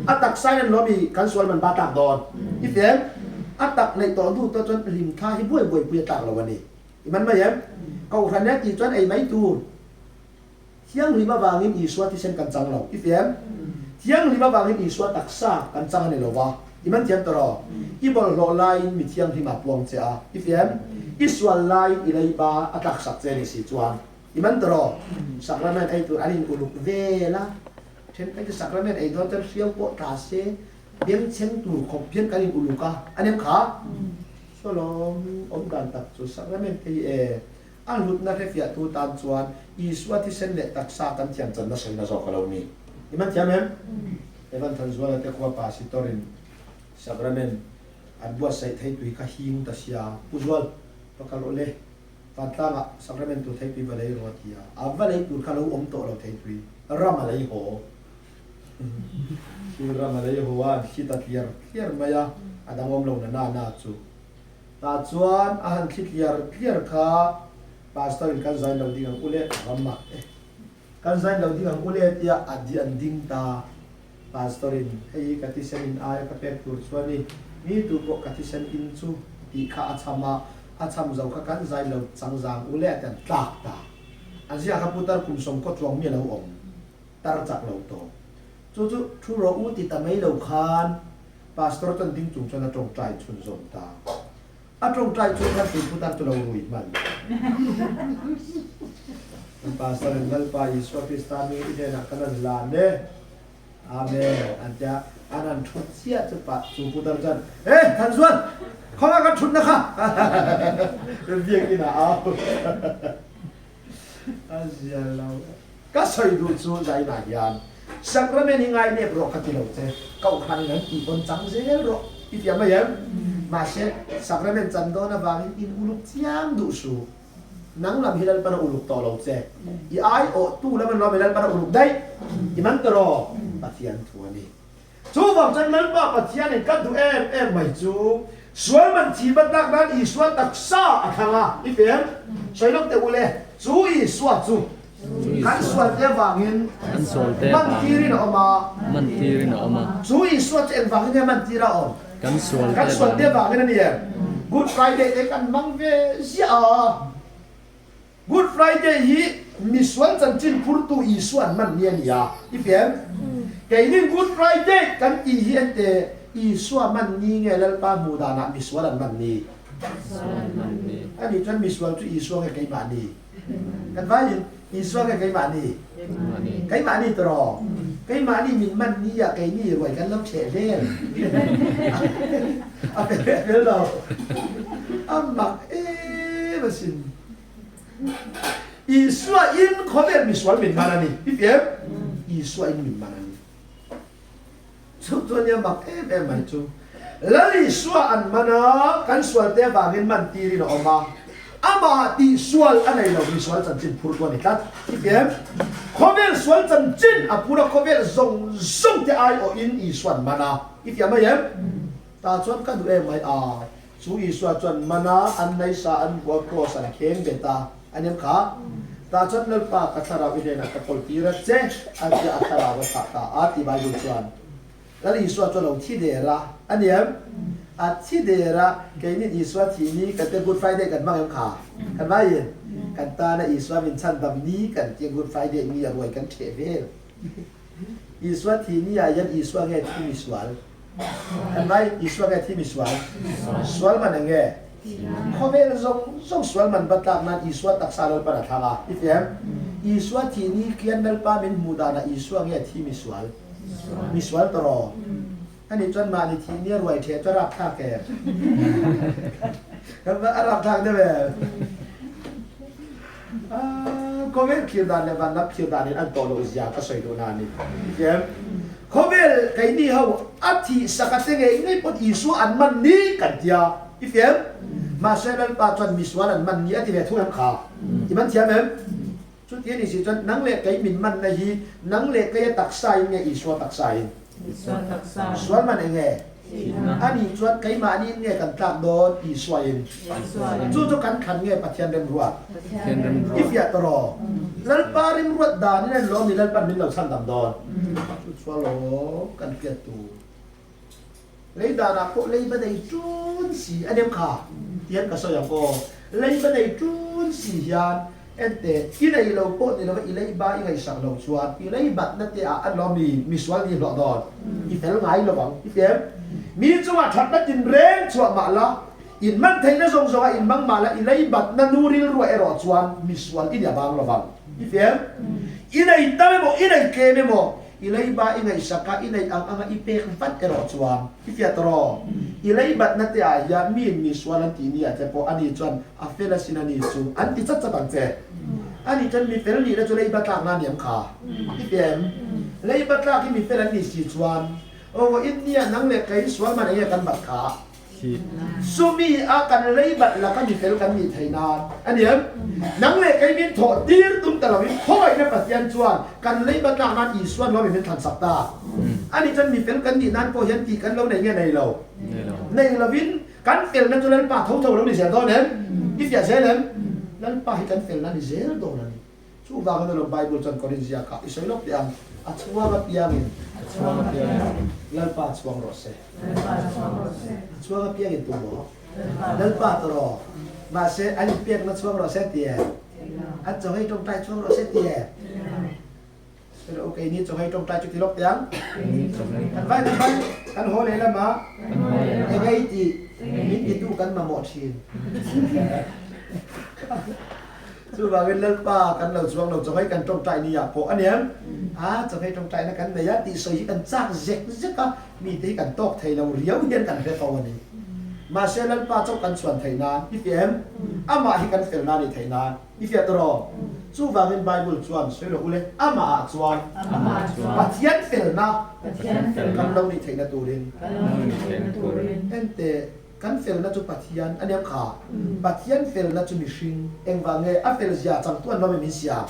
A: A taksa in a ni lo mi kan sual man ba tlak dawn. I fiah. A tak neih tawh hnu tawh chuan hlimthla hi buai buai pui a tlak lo a ni. I man mai em? Kohhran e tih chuan ei mai tur. Thianghlim avangin Isua thisen kan chang lo. I fiam? Thianghlim avangin Isua taksa kan chang a ni lo va. I man thiam tawh rawh. I bawlhhlawh laiin mi thianghlim a puang che a. I fiam? I sual laiin i leiba a tlaksak che ni si chuan. I man tawh rawh. Sacrament ei tur an in uluk vel a. Thenkhat chu sacrament ei dawn chuan hriau pawh tla se, bengchheng tur khawp hian kan in uluk a. A nem kha? Sawlawm awm dan tak chu sacrament te hi e. A hlutna hrefiahtu tan chuan Isua thisen leh taksa kan thiam channa sawina zawk a lo ni. I man thiam em? Evan Thanzuala te khua Pasitorin Sacrament an buatsaih theitui kha hing ta sia, Pu Zual, va kal aw le, vantlangah Sacrament tur theitui va lei rawh a ti a. A va lei tur kha lo awm tawh lo theitui, ram a lei haw. Thil ram a lei haw a, an thli ta tliar tliar mai a, a dang awm lo na na na chu. Tah chuan a han thli tliar tliar kha Pastor in kan zain lo ding ang ule ram ah te kan zain lo ding ang ule tia a di an ding ta. Pastor in hei hi ka thisen in aia ka pek tur chuan i mi tu pawh ka thisen in chu tih kha a chham a, a chham zo kha kan zain lo chang zang ule a ti an tlak ta. A ziah kha putar kum sawm kaw chuang mi a lo awm tar chak lo tawh. Chu chu thu rawh u ti ta mai lo khan. Pastor chuan ding chung chuan a tawngtai chhunzawm ta. A tawngtai chu khan tuiputar chu lo rui hman. Kan pastor in Lalpa Isua Krista mi i hnenah kan rawn hlan e. Amen an tia. An han thut chiah chu pa chu putar chuan Hey Thanzuan khawngaih kan thutna kha biakinn ah a au. A zia lo. Ka sawi duh chu zainah hian Sacrament hi ngai nep rawh ka ti lo che, Kohhran in an tih pawn chang zel rawh i ti mai em? Mahse, Sacrament chan dawn avangin in uluk chiang duh su. Nang lam hi Lalpan a uluk tawh lo che. I aiawh tu lam an lo ami Lalpan a uluk daih. I man ta rawh, Pathian thu a ni. Chuvang chuan Lalpa Pathianin ka duh em em mai chu sual man thi bat lak nan Isua taksa a thlang a, i fem? Sawi lawk teh u le, chu Isua chu kan sual te avangin man tirin a awm a, chu Isua chu engvangin nge man tira a awm?
B: Kan
A: sual te avangin a ni em? Good Friday te kan hmang ve ziah a. Good Friday hi misual chanchin phurtu Isua an hman ni a ni a, i fiam? Keini Good Friday kan tih hi ente Isua hman ni nge Lalpa hmuh danah misual an hman ni? A nih chuan misual chu Isua nge keimah ni? Kan vaiin Isua nge keimah ni? Keimah ni tawh. Keimah ni min hman ni ah keini ruai kan lo cheh vel. A fel lo. A mak em asin. Isua in khawvel misual min man a ni. I fiam? Isua in min man a ni. Chu chu ania mak em em mai chu. Lal Isua an man a, kan sualte avangin man tirin a awm a. Amah tih sual a nei lo, misual chanchin phur tu a ni tlat. I fiam? Khawvel sual chanchin a phur a, khawvel zawng zawng te aiawhin Isua an man a. I fiam mai em? Tah chuan ka duh em mai a. Chu Isua chuan mana an naisa an hua kraws an kheng bet a, a nem kha. Tah chuan Lalpa ka thlarau i hnenah ka kawl tir a che, a tia a thlarau a thlah ta a ti Bible chuan. Lal Isua chu a lo thi der a, a ni em? A thi der a, keinin Isua thih ni kan te Good Friday kan hmang em kha? Kan vaiin kan tana Isua min chhandam ni kan tia Good Friday ni a ruai kan ṭheh vel. Isua thi ni ah hian Isua nge thi misual? Kan vai Isua nge thi misual? Sual man eng nge? Khawvel zawng zawng sual man va tlak nan Isua taksa Lalpan a thlang a. I fiam? Isua thi ni khian Lalpa min hmuh danah Isua nge thi misual? Misual tawh. Ani chuan mahni thi ni a ruai ṭheh chu a rapthlak em? Kan va a rapthlak deuh em? Khawvel thlir dan leh vanlam thlir dan in an tawh loh zia ka sawi duh na a ni. Thiam? Khawvel keini ho a thih sak a che ngei ngei pawn Isua an man ni kan tia. I fiam? Mahse Lalpa chuan misual an man ni a ti ve thung em kha? I man thiam em? Chuti a ni si chuan nang leh kei min manna hi nang leh keia taksa in nge Isua taksa in?
B: Isua taksa.
A: Sual man eng nge?
B: Thihna.
A: A nih chuan keimahni in nge kan tlak dawn Isua in?
B: Isua in.
A: Chu chu kan thlan nge Pathian remruat?
B: Pathian remruat.
A: I fiah tawh rawh. Lalpa remruat dan in an lawm i Lalpan min lo chhan dam dawn. Chu chu alawm kan hriat tur. Lei danah pawh lei va nei ṭun si a nem kha tihian ka sawi ang aw. Lei va nei ṭun si hian ente i nei lo pawh ni lova i lei ba i ngaihsak lo chuan i lei batna te ah an lo mi misual ni hlawh dawn i fel ngai lo ang i ti em? Mi chungah ṭhatna tinreng chhuah mah la, in man theihna zawng zawngah in mang mah la i lei batna nu rilruah erawh chuan misual i ni a vang lo vang i ti em? I nei tam emaw i nei tlem emaw I leiba i ngaihsak a, i neih ang anga i pek vat erawh chuan i fiah tawh rawh. I leibatna te ah hian miin mi sual an tih ni ah che pawh ani chuan a fel asin ani chu an ti chat chat ang che. Ani chuan mi fel nihna chu leiba tlakna a ni ang kha. I fiah em? Leiba tlak hi mi fel an nih si chuan aw India nang leh kei sual man enge kan bat kha? Chumi a kan leibat laka mi fel kan nih theih nan a ni em? Nang leh kei min thawh tir tum ta loin khawngaihna Pathian chuan kan leibat lak nan Isua nuam in min thlan sak ta. A nih chuan mi fel kan nih nan pawh hian tih kan lo nei nge nei lo? Nei lovin kan felna chu Lalpa tho tho lo ni zel dawn em? I fiah zel em? Lalpa hi kan felna ni zel dawn a ni. Chuvangin alawm Bible chuan Korin ziakah i sawi lawk teh ang, A chhuang apiangin,
B: A chhuang apiangin.
A: Lalpa chhuang rawh se.
B: Lalpa chhuang rawh se.
A: A chhuang apiangin tu maw? Lalpa ta rawh. Mahse, an inpekna chhuang rawh se ti e. An chaw hei tawngtai chhuang rawh se ti e. Keini chaw hei tawngtai chu ti lawk teh ang. Kan vai kan vai kan haw leh lamah eng ei tih min titu kan mamawh thin. Chuvangin Lalpa kan lo chuang lo chaw hei kan tawngtai ni ah pawh a niam. A chaw hei tawngtaina kan nei a tih sawi hi kan chak zek zek a, mite hi kan tawk thei lo riau hian kan hre fo a ni. Mahse Lalpa chauh kan chhuan theih nan i fiah em? Amah hi kan fel nan i theih nan. I fiah tawh rawh. Chuvangin Bible chuan sawi rawh ule, amah ah chuan Pathian felna kan lo nih theihna turin. Enteh, kan felna chu Pathian a nia kha. Pathian felna chu mihring engvang nge a fel zia changtu an lawm em in sia.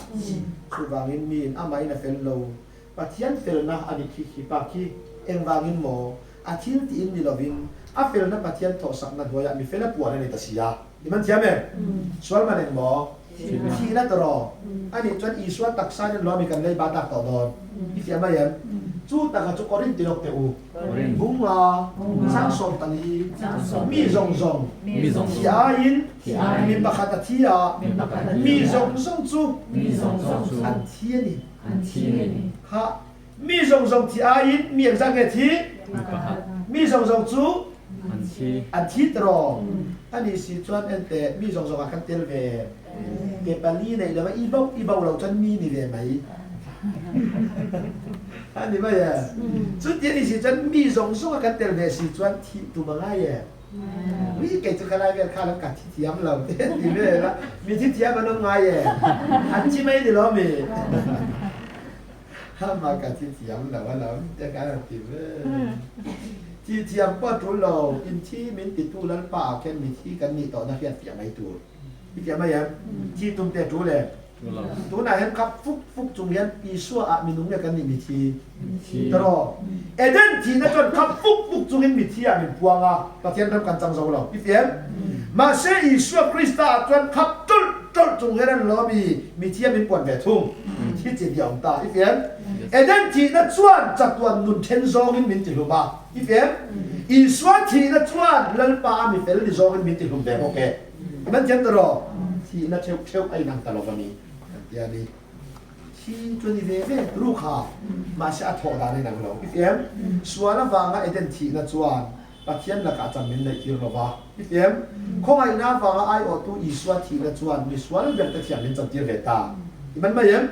A: Chuvangin miin amahin a fel lo. Pathian felna a ni khi khi pa khi engvangin maw a thil tiin ni lovin a felna Pathian thawhsakna hnuaiah mi fel a puan a ni ta si a. I man thiam em? Sual man eng maw? Thihna tawh. A nih chuan Isua taksa in an lawm i kan lei ba tak tawh dawn. I fiah mai em? Chu taka chu Korin ti lawk teh u. Bunga, 14, mi zawng zawng thi aiin mi pakhat a thi a, mi zawng zawng chu an thi a ni. Kha mi zawng zawng thi aiin mi engzat nge thi? Mi zawng zawng chu an thi tiraw? Ani si chuan enteh mi zawng zawng ah kan tel ve. Ke pali neih lova i bo i bo lo chuan mi ni ve mai. Ani mai e. Chuti ani si chuan mi zawng zawng ah kan tel ve si chuan thih tum a ngai e. Mi kei chu khalai vel kha lam ka thi thiam lo te ti vel a. Mi thi thiam an awm ngai e. An thi mai ni lo mi. Hama ka thi thiam lo a lam te khan an ti ve. Thi thiam pawh tul lo, in thi min titu Lalpa ah khian mi thi kan nih tawhna hriat fiah mai tur. I fiah mai em? Thi tum te tul em? Tunah hian khap fuk fuk chung hian Isua ah minung nge kan nih mi thi? Taraw? Eden thihna chuan khap fuk fuk chungin mi thi ah min puang a, Pathian ram kan chang zo lo. I fiah em? Mahse Isua Krista ah chuan khap tawlh tawlh chung hian an lawm i mi thi ah min puan ve thung. Thi chi hi a awm ta. I fiah em? Eden thihna chuan chatuan nun then zawngin min tihlum a. I fiah em? Isua thihna chuan Lalpa a mi fel ni zawngin min tihlum ve bawk e. Man thiam ta rawh. Thihna theuh theuh a inang ta lo va ni kan ti a ni. Thi chu a ni ve ve ru kha, mahse a thawh dan a inang lo. I fiam? Sual avanga Eden thihna chuan Pathian lakah chan min neih tir lo va. I fiam? Khawngaihna avanga aiawhtu Isua thihna chuan misual ber te thiam min chan tir ve ta. I man mai em?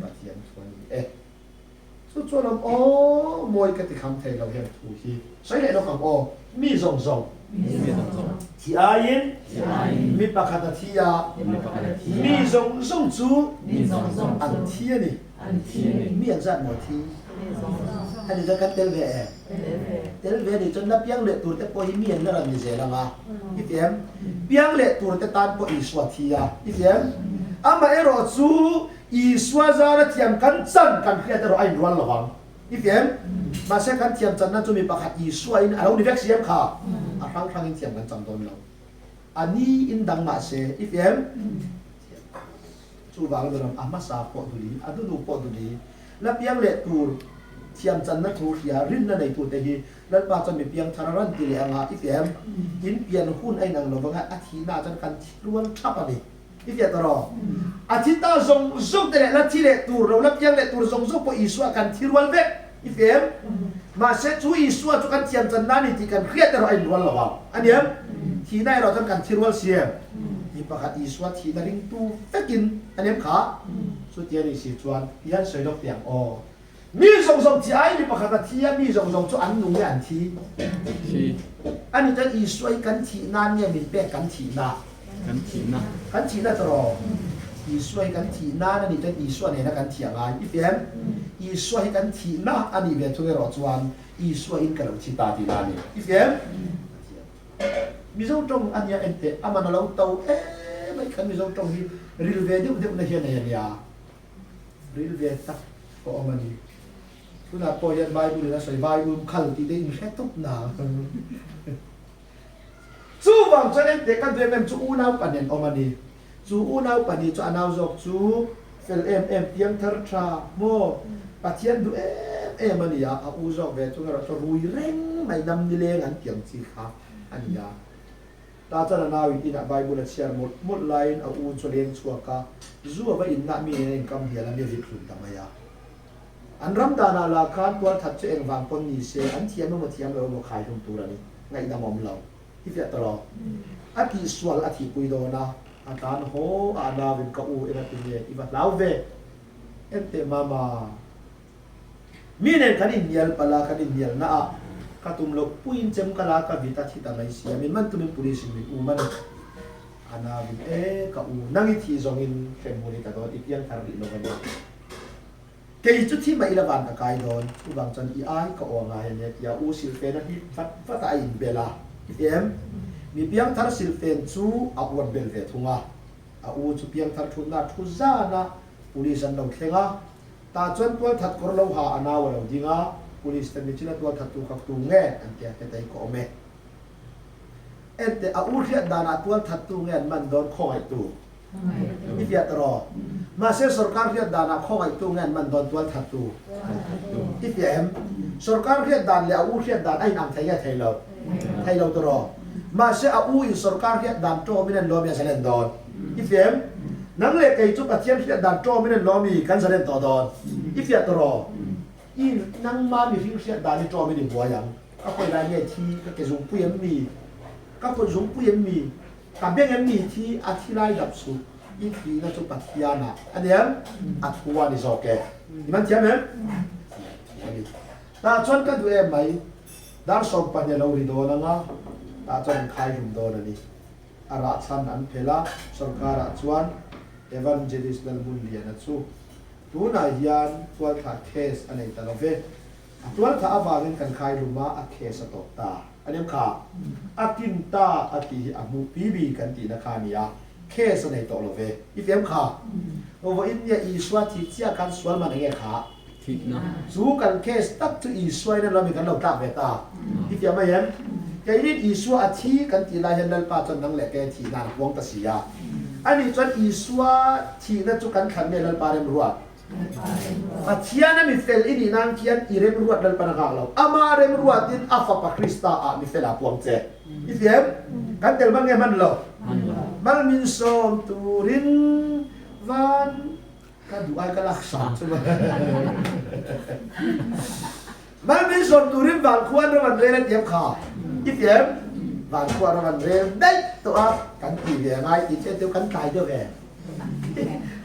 A: Pathian thu a ni e. Chu chuan awm aw, mawi ka ti kham thei lo hian thu hi sawi leh lawk ang aw, mi zawng zawng thi aiin mi pakhat a thi a, mi zawng zawng chu an thi a ni. Mi an zat maw thi? Ani chuan kan tel ve em? Tel ve a nih chuan la piang leh tur te pawh hi mi an la rawn ni zel ang a, i ti em? Piang leh tur te tan pawh Isua thi a, i ti em? Amaherawhchu Isua zara thiam kan chan kan hriat erawh a inrual lo vang. I ti em? Mahse kan thiam channa chu mi pakhat Isua in a lo ni vek si em kha? A hrang hrangin thiam kan chang dawn lo. A ni in dang mahse, i ti em? Thiam. Chuvang lam a hmasa pawh duli, a hnuhnung pawh duli, la piang leh tur thiam channa thu hria rinna neitute hi Lalpa chuan mi piang thar a rawn ti leh anga, i ti em? In pian hun a inang lo vanga a thihna ah chuan kan thi rual thap a ni. I fiah ta rawh. A thi ta zawng zawng te leh la thi leh tur lo, la piang leh tur zawng zawng pawh Isua kan thi rual vek. I fiah em? Mahse chu Isua chu kan thiam chan na ni tih kan hriat erawh a inrual lo ang. A ni em? Thihna erawh chuan kan thi rual si em? Mi pakhat Isua thihna ringtu vekin a ni em kha? Chutia ni si chuan i han sawi lawk teh ang aw. Mi zawng zawng thi ai mi pakhat a thi a, mi zawng zawng chu an nung nge an thi?
B: Thi.
A: Ani chuan Isua hi kan thih nan nge min pek kan thihna?
B: Kan thihna.
A: Kan thihna tawh. Isua hi kan thih nan anih chuan Isua nena kan thih a ngai. I fiam? Isua hi kan thihna anih ve thung erawh chuan Isua in ka lo thi ta tihna a ni. I fiam? Mizo tawng a nia enteh aman a lo to em mai kan Mizo tawng hi ril ve deuh deuh na hian nei a nia. Ril ve tak ka awm a ni. Tunah pawh hian Bible in a sawi vai um khal tih te in hre tawp na. Chuvang chuan engteh kan duh em em chu unau pa nen awm a ni. Chu unau pahnih chu a nau zawk chu fel em em piang thar tha maw Pathian duh em em a ni a, a u zawk ve chung erawh chu rui reng mai nam nileng an tiang chi kha a ni a. Ta chuan a nau in inah Bible a chhiar mawlh mawlh laiin a u chu a leng chhuak a, zu a va innah mi nen a inkam hnial a, mi a vit hlum ta mai a. An ram danah lah khan tualthat chu engvang pawn ni se, an thiam emaw thiam lo emaw khai hlum tur a ni. Ngaihdam a awm lo. I fiah ta lo. A tihsual a thihpui dawn a, a tlan haw a a nauin ka u eng a ti nge i va hlau ve. Enteh mama. Mi nen kan inhnial palh a, kan inhnialna ah ka tum loh puiin chem ka la ka vit a thi ta mai sia, min man tumin police in min um a ni. A nauin e ka u nang i thih zawngin hremhmun i ta dawn i piang thar rih lo a ni. Kei chu thi mah ila van ka kai dawn, chuvang chuan i ai ka aw ngai a nia tia u silfen a hlip vat vat a a inbel a, i hliam. Mi piangthar silfen chu a uat bel ve thung a, a u chu piangthar thutna a thu zan a, police an lo thleng a, tah chuan tualthat kawr lo ha a nau a lo ding a, police te michina tualthat tu kha tu nge an tia hetei ka awm e. Enteh a u hriat danah tualthat tu nge an man dawn khawngaihtu? I fiah ta rawh. Mahse sorkar hriat danah khawngaihtu nge an man dawn tualthattu? I fiah em? Sorkar hriat dan leh a u hriat dan a inang thei nge thei lo? Thei lo ta rawh. Mahse a u in sorkar hriat dan tawmin an lawm i a zalen dawn. I fiah em? Nang leh kei chu Pathian hriat dan tawmin an lawm i kan zalen tawh dawn. I fiah ta rawh. I nangma mihring hriat dan i tawmin i buai ang. Ka khawi lai nge thi? Ka ke zungpui em mi? Ka kut zungpui em mi? Ka beng em ni thi a thi lai dap suh i thihna chu Pathianah a ni em? A thu a ni zawk e. I man thiam em? Thu a ni. Tah chuan ka duh em mai. Dar 12 a lo ri dawn ang a, tah chuan an khai hlum dawn a ni. A rah chhan an phelh a, sorkarah chuan Evangelist Lalhmunliana chu tunah hian tualthah case a nei ta lo ve. A tualthah avangin kan khai hlum a, a case a tawp ta. A nem kha, a kin ta a tih hi a hmuh pi bi kan tihna kha a ni a, case a nei tawh lo ve. I fiam kha? Vawiin nia Isua thih chiah khan sual man enge kha?
B: Thihna.
A: Chu kan case tak chu Isua in a lawmin kan lo tlak ve ta. I fiam mai em? Keinin Isua a thi kan tih lai hian Lalpa chuan nang leh kei a thih nan a puang ta si a. Anih chuan Isua thihna chu kan thlan nge Lalpa remruat? Pathian a mi fel i nih nan khian i remruat Lalpan a nghak lo. Ama remruatin a Fapa Krista ah mi fel ah puang che. I fiam? Kan tel hman nge hman lo? Mal min sawm turin van ka duh ai ka lak sak chu. Mal min sawm turin van khua an ram an rel a tiam kha. I fiam? Van khua ram an rel daih tawh a, kan ti ve angai tih che chu kan tlai deuh em?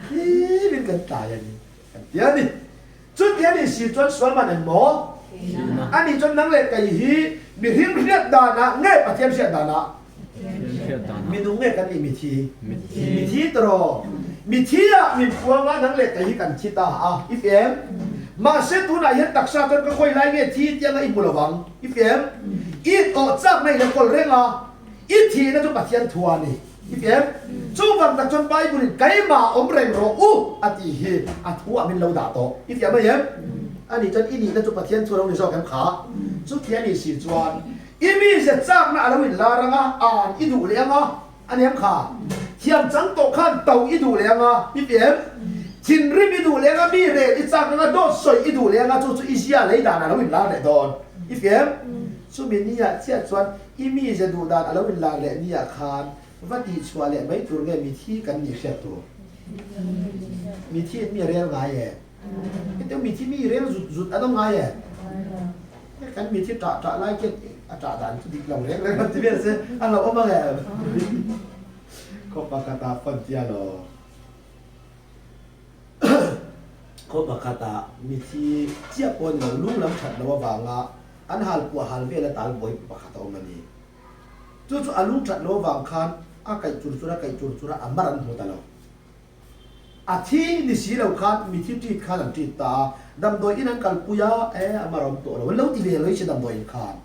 A: Hlim in kan tlai a ni kan ti a ni. Chuti a nih si chuan sual man eng maw? Ani chuan nang leh kei hi mihring hriat danah nge Pathian hriat danah? Minung nge kan nih mithi? Mithi tawh. Mithi ah min puang a nang leh kei hi kan thi ta a i fem. Mahse tunah hian taksa chuan ka khawi lai nge thi tianga i hmu lo vang i fem. I tawh chakna i la kawl reng a, i thihna chu Pathian thu a ni. I ti em? Chuvang tak chuan Bible in keimah awm reng rawh u a tih hi a thu ah min lo dah tawh. I ti mai em? Ani chuan i nihna chu Pathian chu a lo ni zawk em kha? Chuti a nih si chuan i mize chakna a lo inlar ang a, an i duh leh ang a, a ni em kha? Thiam chang tawh khan to i duh leh ang a, i ti em? Thinrim i duh leh ang a, mi rel i chak ang a, dawt sawi i duh leh ang a, chu chu i zia lei dan a lo inlar leh dawn. I ti em? Chumi niah chiah chuan I mize duh dan a lo inlar leh nia khan va tihchhuah leh mai tur nge mithi kan nih hriat tur? Mithi in mi a rel ngai e. Hetiang mithi mi rel zut zut an awm ngai e. Kan mithi ṭah ṭah lai khian a ṭah dan chu dik lo reng reng an ti vel se a lo awm ang em? Khaw pakhatah pawn tia lo. Khaw pakhatah mithi chiah pawh ni lo lung lam ṭhat lo avanga An hal puah hal vel a tal buai pakhat a awm a ni. Chu chu a lung that lo avang khan a kaih chur chur a kaih chur chur a, a mar an hmu ta lo. A thi ni si lo khan mithi ṭit khan an ṭit ta a, damdawi in an kalpui a, e a mar a awm tawh lo, an lo ti ve lo i si damdawi in khan.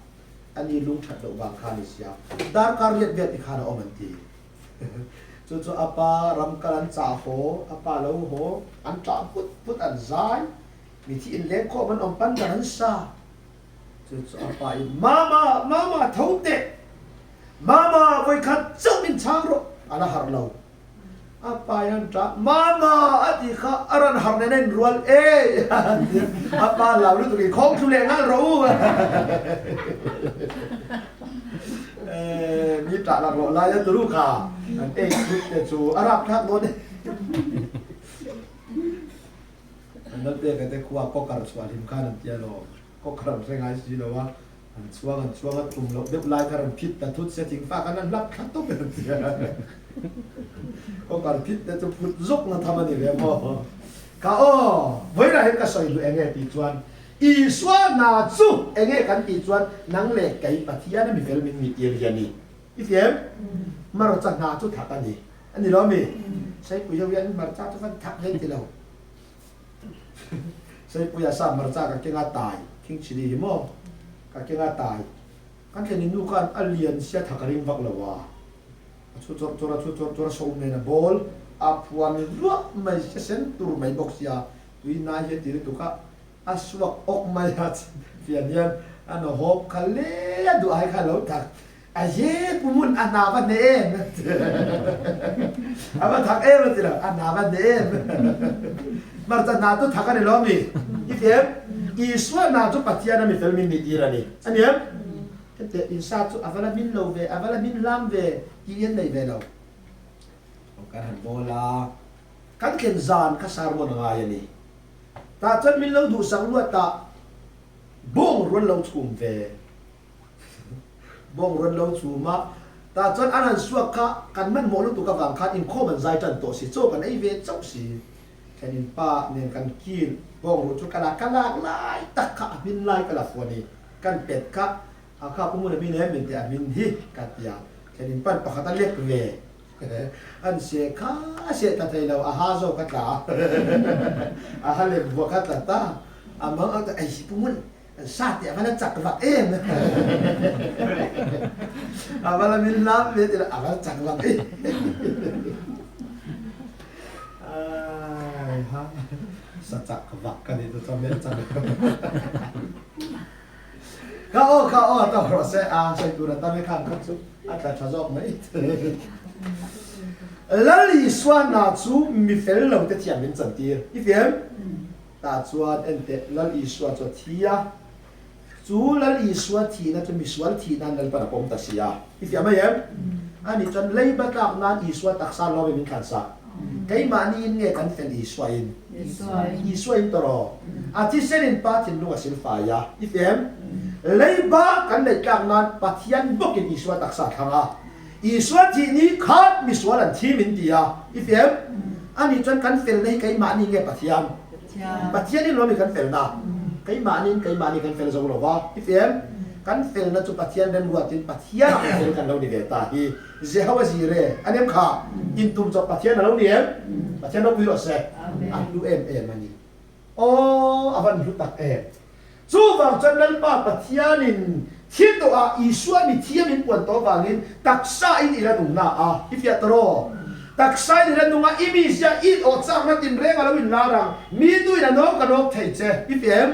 A: A ni lung that loh vang khan i sia, darkar riat vel ti khan a awm an ti. Chu chu a pa ram kal an chah haw, a pa lo haw, an ṭah put put an zai. Mithi inleng khawm an awm pan ber an sa. Chu chu a pa in, Mama, Mama, tho teh! Mama, vawikhat chauh min chhang rawh! A la harh lo. A pa in an ṭah, Mama! a tih kha a rawn harh nen a inrual e! A pa hlau lutuk in, Khawng thlu leh nghal rawh u! Mi ṭah laklawh lai a turu kha an ei thut te chu a rapthlak dawn e. Lalpeka te khua kawkar chhuah hlim khan an ti alawm. Kawkar an hre ngai si lo a, an chhuang an chhuang a, tum loh deuh lai kha rawn phit ta thut se thingfak an han hlap thla tawp em ti a. Kawkar phit te chu phut zawk na tham a ni ve maw? Ka aw, vawilah hian ka sawi duh eng nge tih chuan Isua hna chu eng nge kan tih chuan nang leh kei Pathian a mi fel min nih tir hi a ni. I fiam? Hmarcha hna chu thak a ni. A ni lo mi? Seipui ho hian hmarcha chu van thak hlei ti lo. Seipuia sa hmarcha ka keng a tai, king chilli hi maw? Ka keng a tai. Kan thlen nu khan a lian sia thak a ring vak lo a. A chhu chawrh chawrh a chhu chawrh chawrh a so nen a bawl a phuan ruah mai sia sen tur mai bawk sia tui nai hi a ti lutuk a a suak awk mai a fian hian a nawhawp kha le a duh ai kha a lo thak a ye pu mun a hna va hne em a va thak em a ti lo a hna va hne em hmarcha hna chu thak a ni lo mi i fiam Isua hna chu Pathian a mi fel min nih tir a ni a ni em Hetiang insa chu a va la hmin lo ve, a va la hmin hlam ve tih hi an nei ve lo. Aw kan han bawl a, kan thlen zan kha sermon a ngai a ni. Tah chuan min lo duhsak luat a, bawng ruan lo chhum ve, bawng ruan lo chhum a, tah chuan an han suak kha kan hmanhmawh lutuk avang khan inkhawm an zai tan tawh si, chaw kan ei ve chauh si. Thlenin pa nen kan kil bawng ruh chu ka la ka lak lai tak kha a hmin lai ka la fuh a ni. Kan pet kha a kha pu hmun a min em min tih a min hi ka ti a, thlenin pan pakhat a lek ve an se kha a seh ta thei lo, a ha zawk a tla a ha lek vuah kha tla ta a mang ang ta ei pu hmun an sa teh a va la chak vak em a va la min hlam ve ti la a va la chak vak em ai ha. Sa chak vak ka nih chu chuan hmel chak Ka aw ka aw ta rawh se a sawi tur a tam e khan kha chu a tla tha zawk mai. Lal Isua hna chu mi fel lo te thiam min chan tir. I fiam? Tah chuan enteh Lal Isua chu a thi a. Chu Lal Isua thihna chu misual thih nan Lalpan a pawm ta si a. I fiah mai em? Ani chuan leiba tlak nan Isua taksa lawm in min thlan sak. Keimahni in nge kan fel Isua in? Isua in tawraw. A thisen in Pa thinlung a silfai a. I fiah em? Leiba kan neih tlak nan Pathian bawk in Isua taksa a thlang a. Isua thih ni khan misual an thi min ti a. I fiah em? Ani chuan kan felna hi keimahni nge Pathian? Pathian in lawm i kan felna. Keimahni in keimahni kan fel zo lo va. I fiah em? Kan felna chu Pathian remruatin Pathian ang fel kan lo ni ve ta hi. Jehovah Jireh a nem kha in tum chawp Pathian a lo ni em? Pathian ropui rawh se. A hlu em em a ni. Aw, a van hlu tak em. Chuvang chuan Lalpa Pathianin thil tawhah Isua mi thiam in puan tawh vangin taksa in i la nung na a, i fiah ta raw. Taksa in i la nung a, i mizia i awh chakna tinreng a lo in lar ang, mi nu in a nawk a nawk thei che, i fiah em?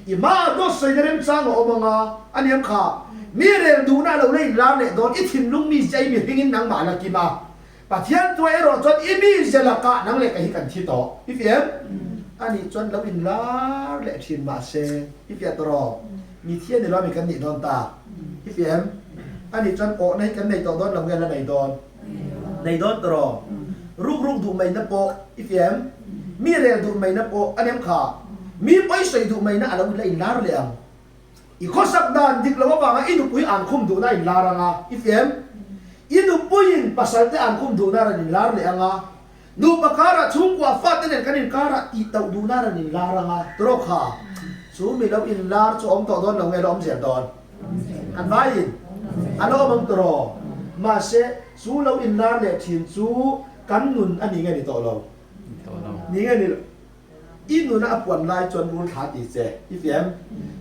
A: I hmaah dawt sawina remchang a awm ang a, a niam kha. Mi rel duhna a lo la in lar leh dawn, i thinlung mizia i mihringin nangmah a la kim a. Pathian tuah erawh chuan i mizia lakah nang leh ka hi kan thi tawh. I fiah em? Anih chuan lo in lar leh thin mahse, i fiah tawh rawh. Mi thian ni lo ami kan nih dawn ta. I fiah em? Anih chuan awhna hi kan nei tawh dawn lo nge la nei dawn? Nei dawn tawh rawh. Ruk ruk duh mai na pawh i fiah em? Mi rel duh mai na pawh a nem kha. Mi pawi sawi duh mai na a lo la in lar leh ang. I khawsak dan dik lo avanga i nupui an khum duhna in lar anga, i fiam? I nupuiin pasalte an khum duhna rawn in lar leh anga, nupa karah chhungkua fate nen kan inkarah tih tauh duhna rawn in lar anga, tawrh kha chu mi lo in lar chu awm tawh dawn lo nge lo awm zel dawn? An vaiin a lo awm ang tawrh. Mahse, chu lo in lar leh thin chu kan nun a ni nge ni tawh lo? Ni nge ni lo? I nuna a puan lai chuan rul thla ti che i fiam.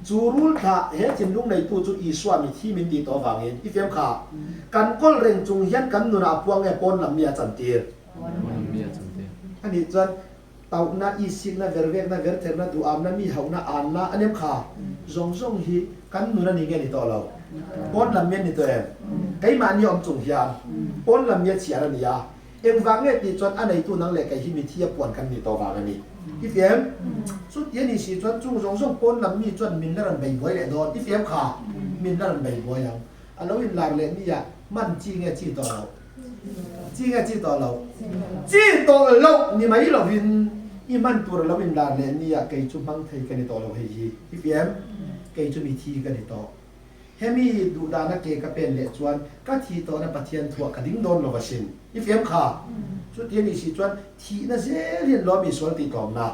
A: Chu rul thla he thinlung neitu chu Isua mithi min tih tawh avangin i fiam kha. Kan kawl reng chung hian kan nunah a puang nge pawn lam mi a chantir?
B: Pawn lam mi a chantir.
A: Anih chuan tauhna, isikna, vervekna, vertherna, duhamna, mi hauhna, anna a nem kha zawng zawng hi kan nun a ni nge ni tawh lo? Pawn lam mi an ni tawh em? Keimahni awm chung hian pawn lam mi a chhiar a ni a. Engvang nge tih chuan a neitu nang leh kei hi mithi a puan kan nih tawh vang a ni. I fiam? Chuti a nih si chuan chung zawng zawng pawn lam mi chuan min la rawn bei buai leh dawn. I fiam kha? Min la rawn bei buai ang. A lo inlar leh mi ah hman chi nge chi tawh loh? Chi nge chi tawh loh? Chi tawh loh ni mai lovin. I hman tur a lo inlar leh nia kei chu hmang thei ka ni tawh lo hei hi. I fiam? Kei chu mithi ka ni tawh. Hemi duhdana ke ka pen leh chuan ka thi tawhna Pathian thuah ka ding dawn lo asin. I fiam kha? Chuti a nih si chuan thihna zel hian lawm i sual tih tlawmna.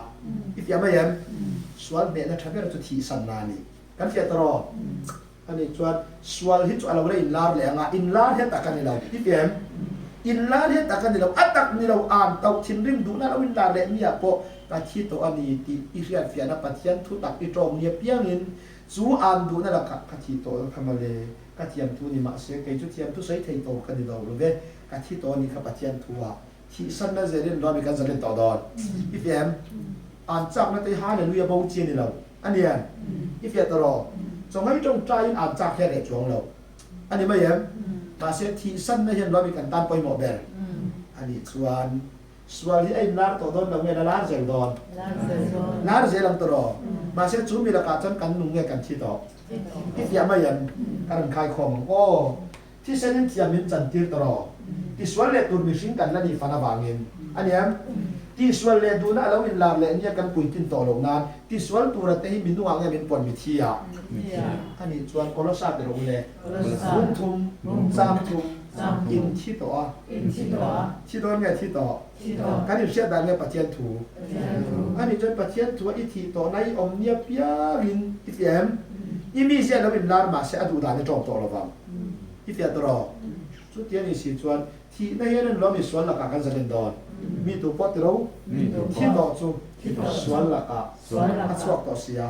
A: I fiam mai em? Sual hnehna tha ber chu thihsanna a ni. Kan fiah ta rawh. Ani chuan sual hi chu a lo la inlar leh ang a, inlar hian tak a ni lo. I fiam? Inlar hian tak a ni lo. A tak ni lo an tauh thinrim duhna lo inlar leh miah pawh ka thi tawh a ni tih i hriatfiahna Pathian thu tak i tawng nia piangin Chu an duhna lakah ka thi tawh lo kha mawle, ka thiam thu ni mahse kei chu thiam thu sawi thei tawh ka ni lo lo ve, ka thi tawh ni kha Pathian thu ah thihsanna zelin Rami kan zalen tawh dawn. I fiah em? An chakna te hi Hallelujah bo chi a ni lo a nian. I fiah tawh rawh. Chawngai tawngtaiin an chak hian reh chuang lo a ni mai em? Mahse thihsanna hian Rami kan tan pawimawh ber a nih chuan Sual hi a inlar tawh dawn lo nge la lar zel dawn? Lar zel ang tawh. Mahse chu mi lakah chuan kan nung nge kan thi tawh? I fiah mai em? Ka rawn khai khawm ang aw. Thisen in thiam min chan tir tawh. Tisual leh tur mihring kan la nih fan avangin a niam. Tisual leh duhna a lo inlar leh nia kan puitlin tawh loh nan tisual tura te hi mi nungah nge min puan mithi ah? A nih chuan Kolosa ti rawh u le. Lungthum, changthum, in thi tawh a. Thi dawn nge thi tawh? Kan inhriat dan nge Pathian thu? A nih chuan Pathian thu a i thih tawh na i awm nia piangin i fiah em? I mi ziah lo inlar mahse a duh dan i tawm tawh lo vang. I fiah tawh rawh. Chuti a nih si chuan Thihna hian an lawm i sual lakah kan zalen dawn. Mi tu pawh tiro? Thi tawh chu sual lakah a chhuak tawh si a.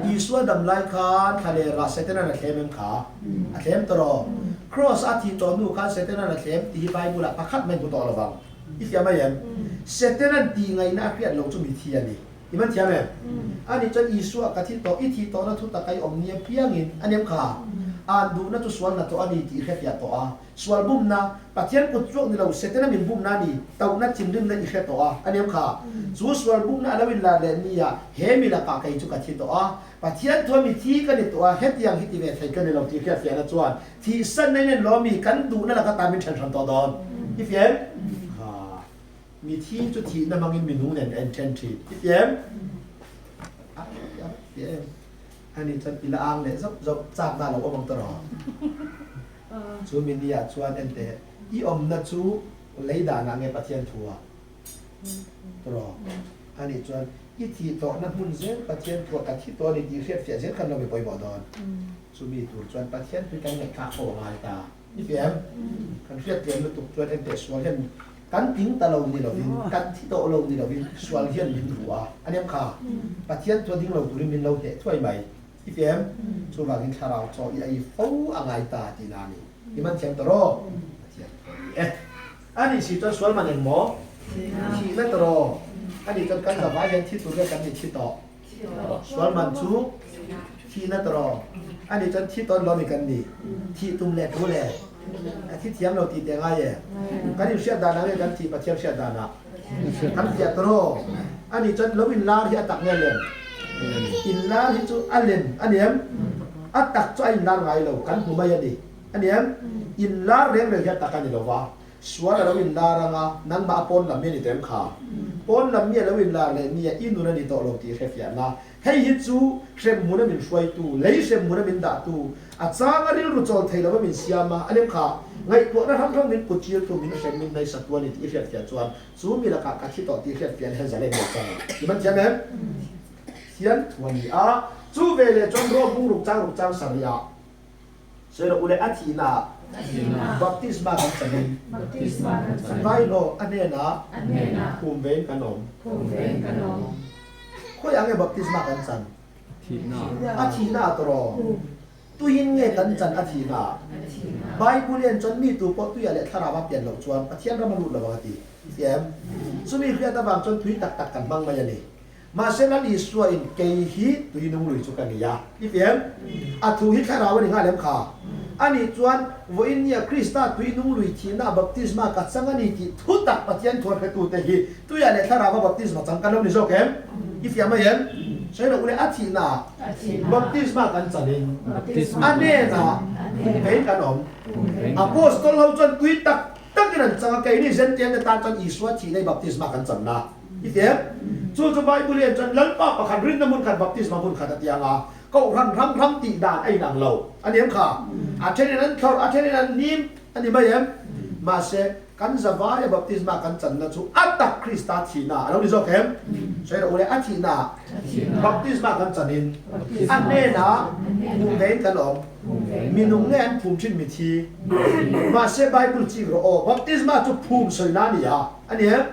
A: Isua dam lai khan thla leh rah Satan-a'n a thlem em kha? A thlem tawh rawh. Kraws a thih tawh hnu khan Satan-a'n a thlem tih hi Bible-ah pakhat mai hmu tawh lo vang. I fiah mai em? Satan-a'n tih ngaihna a hriat loh chu mi thi a ni. I man thiam em? Ani chuan Isua ka thi tawh, i thih tawhna thu tak a i awm nia piangin a nem kha. An duhna chu sual hna tawh a ni tih i hrefiah tawh a. Sual bumna, Pathian kut chuak ni lo, Setana min bumna a ni, tohna thinrimna i hre tawh a, a nem kha. Chu sual bumna a lo inlar leh ni a, he mi lakah kei chu ka thi tawh a, Pathian thua mi thi ka ni tawh a, hetiang hi ti ve thei ka ni lo tih hriatfiahna chuan thihsan na in lawm i kan duhna laka ta min then hran tawh dawn. I fiah em? Kha. Mi thi chu thihna hmangin mi nung nen a inthen thin. I fiah em? A fiah em? Ani chuan i la ang leh zauh zauh chak na lo awm ang tawh rawh. Chu mi ni ah chuan en teh, i awmna chu lei danah nge Pathian thu ah? Tawh Ani chuan i thih tawhna hmun zel Pathian thu ah ka thi tawh a ni tih hriatfiah zel khan lo mi pawimawh dawn. Chu mi tur chuan Pathian tui kan ngaihthlak ho a ngai ta. I ti em? Kan hriatliam lutuk chuan en teh sual hian kan tling ta lo ni lovin, kan thi tawh lo ni lovin sual hian min ruh a. A nem kha. Pathian chu a ding lo turin min lo hneh thuai mai. I ti em? Chuvangin thlarau chaw i ei fo a ngai ta tih na a ni. I man thiam ta rawh. Pathian thu a ni e. A nih si chuan sual man eng maw? Thihna ta rawh. A nih chuan kan zavai hian thi tur nge kan ni thi tawh? Sual man chu thihna tawh a nih chuan thi tawn lomi kan ni. Thih tum leh thu le a thi thiam lo tih teh ngai e. Kan inhriat danah nge kan thih Pathian hriat danah kan fiah tawh a nih chuan lo inlar hi a tak nge lem? Inlar hi chu a lem a ni em? A tak chu a inlar ngai lo, kan hmu mai a ni. A ni em? Inlar reng reng hi a tak a ni lo va. Sual a lo inlar ang a, nangmah a pawn lam mi a ni tawh em kha? Pawn lam mi a lo inlar leh nia i nun a ni tawh lo tih hrefiah la. Hei hi chu hremhmun a min hruaitu, lei hremhmun a min dahtu, a changa rilru chawl thei lova min siam a, a lem kha. Ngaihtuahna hrang hrang min put tirtu, min hrem min naisatu a ni tih i hriatfiah chuan chu mi lakah ka thi tawh tih hriatfiah na hian zalen ngei chang ang. I man thiam em? Thian thu a ni a. Chu veleh chuan Rom bung ruk chang ruk chang sarih ah. Sawi rawh u le, a thihna ah baptisma kan changin Vailo a hnenah phum vein kan awm. Khawiah nge baptisma kan chan? A thihna ah tawh Tuiin nge kan chan a thihna ah? Bible hian chuan mi tu pawh tuiah leh thlarau a pian loh chuan Pathian ram a lut lo ang a ti. I ti em? Chumi hriat avang chuan tui tak tak kan hmang mai a ni. Mahse Lal Isua in kei hi tui nung lui chu ka ni a, i ti em? A thu hi thlarau a ni nghal em kha? Anih chuan vawiin nia Krista tui nung lui thihna baptisma ka chang a ni tih thu tak Pathian thuan hretute hi tuiah leh thlarau a baptisma chang kan lo ni zawk em? I fiah mai em? Sawi loh ule a thihna ah baptisma kan chan in a hnenah kei kan awm. Apostol ho chuan tui tak takin an chang a, keini Zentian te tan chuan Isua thihna i baptisma kan channa. I fiam? Chu chu Bible hian chuan Lalpa pakhat rinna hmun khat baptisma hmun khat a ti ang a, Kohhran hrang hrang tih dan a inang lo a ni em kha? A thenin an thlawrh, a thenin an hnim a ni mai em? Mahse, kan zavaia baptisma kan channa chu a tak Krista thihna a lo ni zawk em? Sawi rawh u le, a thihna baptisma kan chanin a hnenah hmuh vein kan awm. Minung nge an phum thin mithi? Mahse, Bible chik rawh aw, baptisma chu phum sawina a ni a. A ni em?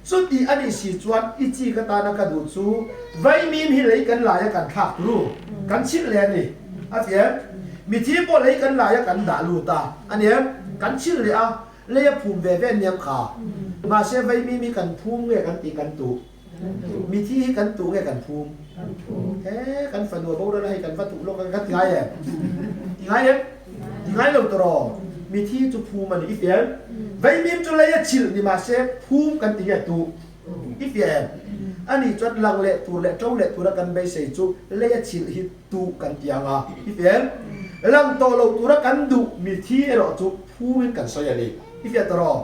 A: Chuti a nih si chuan i chi ka tana ka duh chu vaimim hi lei kan laia kan thlak turu kan chhilh leh a ni. A ti em? Mithi pawh lei kan laia kan dah lut a, a ni em? Kan chhilh leh a, lei a phum ve ve aniam kha. Mahse vaimim hi kan phum nge kan tih kan tuh? Mithi hi kan tuh nge kan phum? He kan fanu a boral a hei kan va tuh lawk a, kan ti ngai em? Ti ngai em? Ti ngai lo tawh Mithi chu phum a ni i fiam. Vaimim chu lei a chilh ni mahse phum kan ti nge tuh i fiam. Ani chuan lang leh tur leh to leh tura kan beisei chu lei a chilh hi tuh kan ti ang a i fiam. Lang tawh lo tura kan duh mithi erawh chu phumin kan sawi a ni i fiah tawh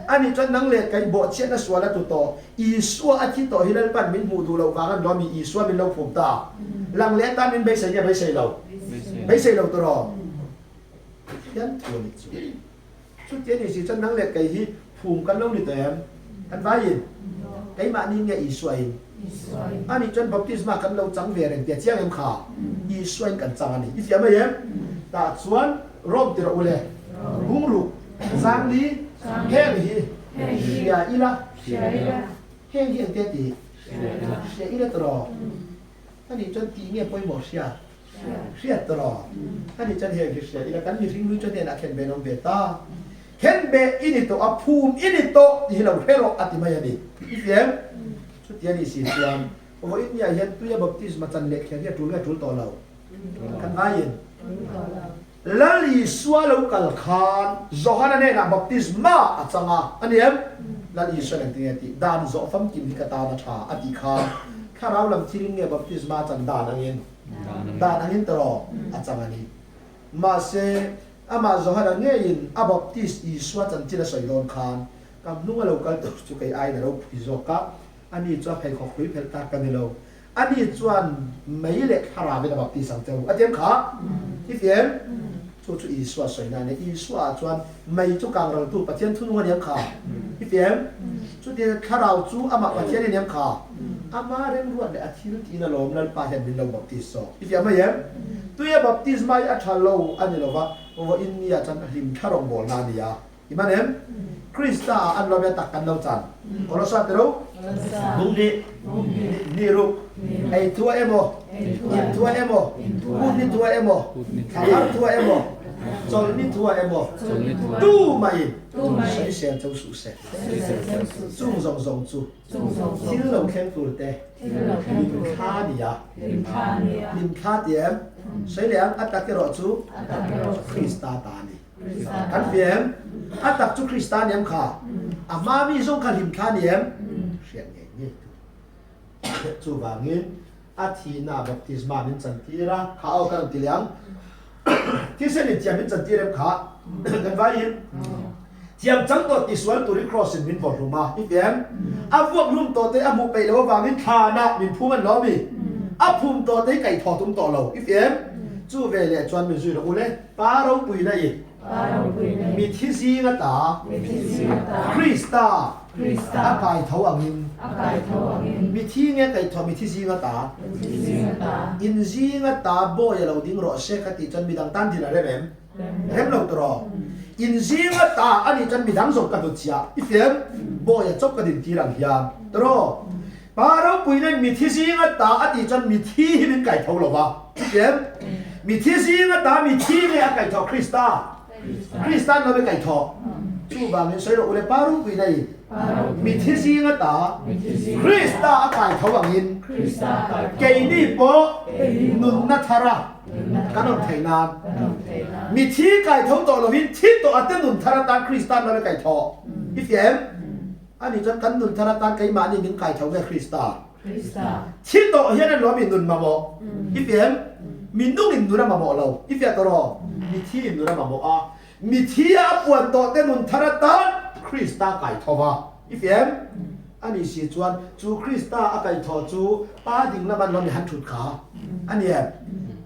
A: Ani chuan nang leh kaih bawhchhiatna sual a tu tawh Isua a thi tawh hi Lalpan min hmuh duh loh vang a ni lo a mi Isua min lo phum ta. Lang leh atan min beisei nge beisei lo? Beisei lo tawh rawh. Pathian thu a nih chu. Chuti a nih si chuan nang leh kei hi phum kan lo ni tawh em? Kan vaiin? Keimahni nge Isua in? A nih chuan baptisma kan lo chang ve reng tia chiang em kha? Isua in kan chang a ni. I fiah mai em? Tah chuan Rom ti rawh u le. Bungruk, Zangli, heng hi hria ila. Heng hi engtia ti? Hria ila tawh. A nih chuan tih nge pawimawh hria? Hriat tawh rawh. A nih chuan heng hi hria ila kan mihring hlui chuan hnenah khen ben awm ve ta. Khen beh i ni tawh a, phum i ni tawh tih hi lo hre rawh a ti mai a ni. I fiam? Chuti a nih si chuan vawiin niah hian tuia baptisma chan leh kher hi a tul nge tul tawh lo? Kan ngaiin. Lal Isua lo kal khan Johana hnenah baptisma a chang a, a ni em? Lal Isuan engtin nge tih? Dan zawh famkim hi ka tan a tha a tih khan thlarau lam thil in nge baptisma a chan dan angin? Dan angin tawh a chang a ni. Mahse, amah Johana ngeiin a baptist Isua chanchin a sawi dawn khan ka hnung a lo kal tur chu kei aiin a lo phui zawk a, ani chu a pheikhawk hlui phelh tak ka ni lo. Ani chuan mei leh thlarau in a baptis ang che u. A ti em kha? I ti em? Chu chu Isua sawina a ni. Isua ah chuan mei chu kangraltu Pathian thunung a ni em kha? I ti em? Chuti thlarau chu amah Pathian a ni em kha? Ama remruat leh a thil tiin a lawm Lalpa hian min lo baptis zawk. I ti em mai em? Tuia baptisma hi a tha lo a ni lova, vawiin ni ah chuan a hlim thla rawngbawlna a ni a. I man em? Krista ah an lawm i a tak kan lo chan. Kolosa ti ro? Bung nih ni ruk. Ei thua emaw, in thua emaw, kut ni thua emaw, thlathar thua emaw, chawlh ni thua emaw, tu mah in sawisel cheu suh se. Chung zawng zawng chu thil lo thleng tur te hlimthla a ni a. Hlimthla ti em? Sawi leh ang, a tak erawh chu Krista ta a ni. Kan fi em? A tak chu Krista ni em kha? A hma mi zawng kha hlimthla ni em? Hriat ngei ngei tu. Chuvangin a thihna baptisma min chantir a, kha aw ka rawn ti leh ang. Thisen in thiam min chantir em kha? Kan vaiin thiam chang tawh tisual turin cross in min vawrh hlum a, i fi em? A vuak hlum tawh te a hmuh peih loh avangin thlanah min phum an lo a mi? A phum tawh te hi kaihthawh tum tawh lo, i fi em? Chu veleh chuan min zui rawh u le. Pa ropuina i mithi zing ata Krista a kaitho angin mithi nge kaihthawh mithi zing ata in zing ata bawi a lo ding rawh se ka tih chuan midang tan din a rem em? Rem lo tawh In zing ata a nih chuan midang zawk ka hnutchhiah i fiam bawi a chawp ka din tir ang hian tawh Pa ropuina in mithi zing ata a tih chuan mithi hi min kaitho lo va. Chutiang, mithi zing ata mithi nge a kaithawh Krista? Krista an lo be kaithawh. Chuvangin sawi rawh u le Pa ropuina in mithi zing ata Krista a kaitho angin keini pawh nunna thara kan awm theih nan mithi kaitho tawh lovin thi tawh ate nun thar atan Krista an lo be kaithawh. I fiah em? Ani chuan kan nun thar atan keimahni min kaitho nge Krista? Thi tawh hian an lawm i nun mamawh. I fiah em? Mi nung in nun a mamawh lo. I fiah tawh rawh. Mi thi in nun a mamawh a. Mi thi a a puan tawh te nun thar atan Krista kai tho va. I fiah em? Ani si chuan chu Krista a kaihthawh chu Pa ding lama lawm i han thut kha a ni em?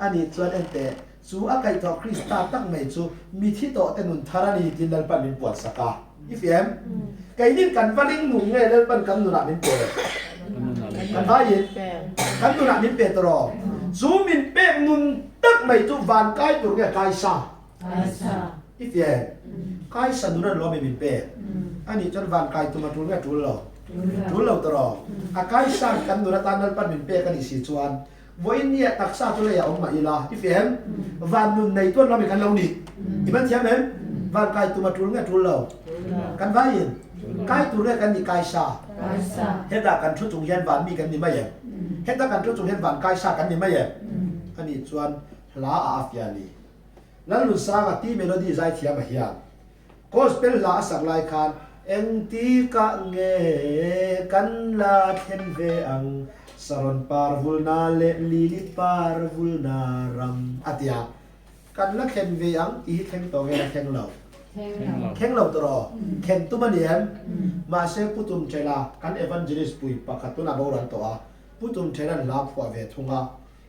A: Ani chuan enteh, chu a kaihthawh Krista tak mai chu mithi tawh te nun thar a ni tiin Lalpan min puan sak a. I fiam? Keinin kan va ring nung nge Lalpan kan nunah min pe? Kan vaiin kan nunah min pe tawh. Chu min pek nun tak mai chu van kai tur nge kaisa? I fiam? Kaisa nun an lawm i min pek. Anih chuan van kai tum a tul nge a tul lo? Tul lo tawh. A kaisan kan nun atan Lalpan min pek a nih si chuan Vawiin nia taksa chu leiah awm mah ila, i fiam? Van nun nei tuan lam i kan lo ni. I man thiam em? Van kai tum a tul nge tul lo? Kan vaiin kai tur nge kan nih kai sa? Hetah kan thu chung hian van mi kan ni mai em? Heta kan thu chung hian van kai sa kan ni mai em? Ani chuan hla ah a fiah ni. Lalnunsanga ti melody zaithiam a hian Gospel hla a sak lai khan engtikah nge kan la thlen ve ang Saron par vulna leh lili par vulna ram a ti a, kan la thlen ve ang tih hi thleng tawh nge la thleng lo? Thleng lo tawh thlen tum a ni em? Mahse Pu Tumthela kan Evangelist pui pakhat tunah boral tawh a, Pu Tumthela'n hla phuah ve thung a,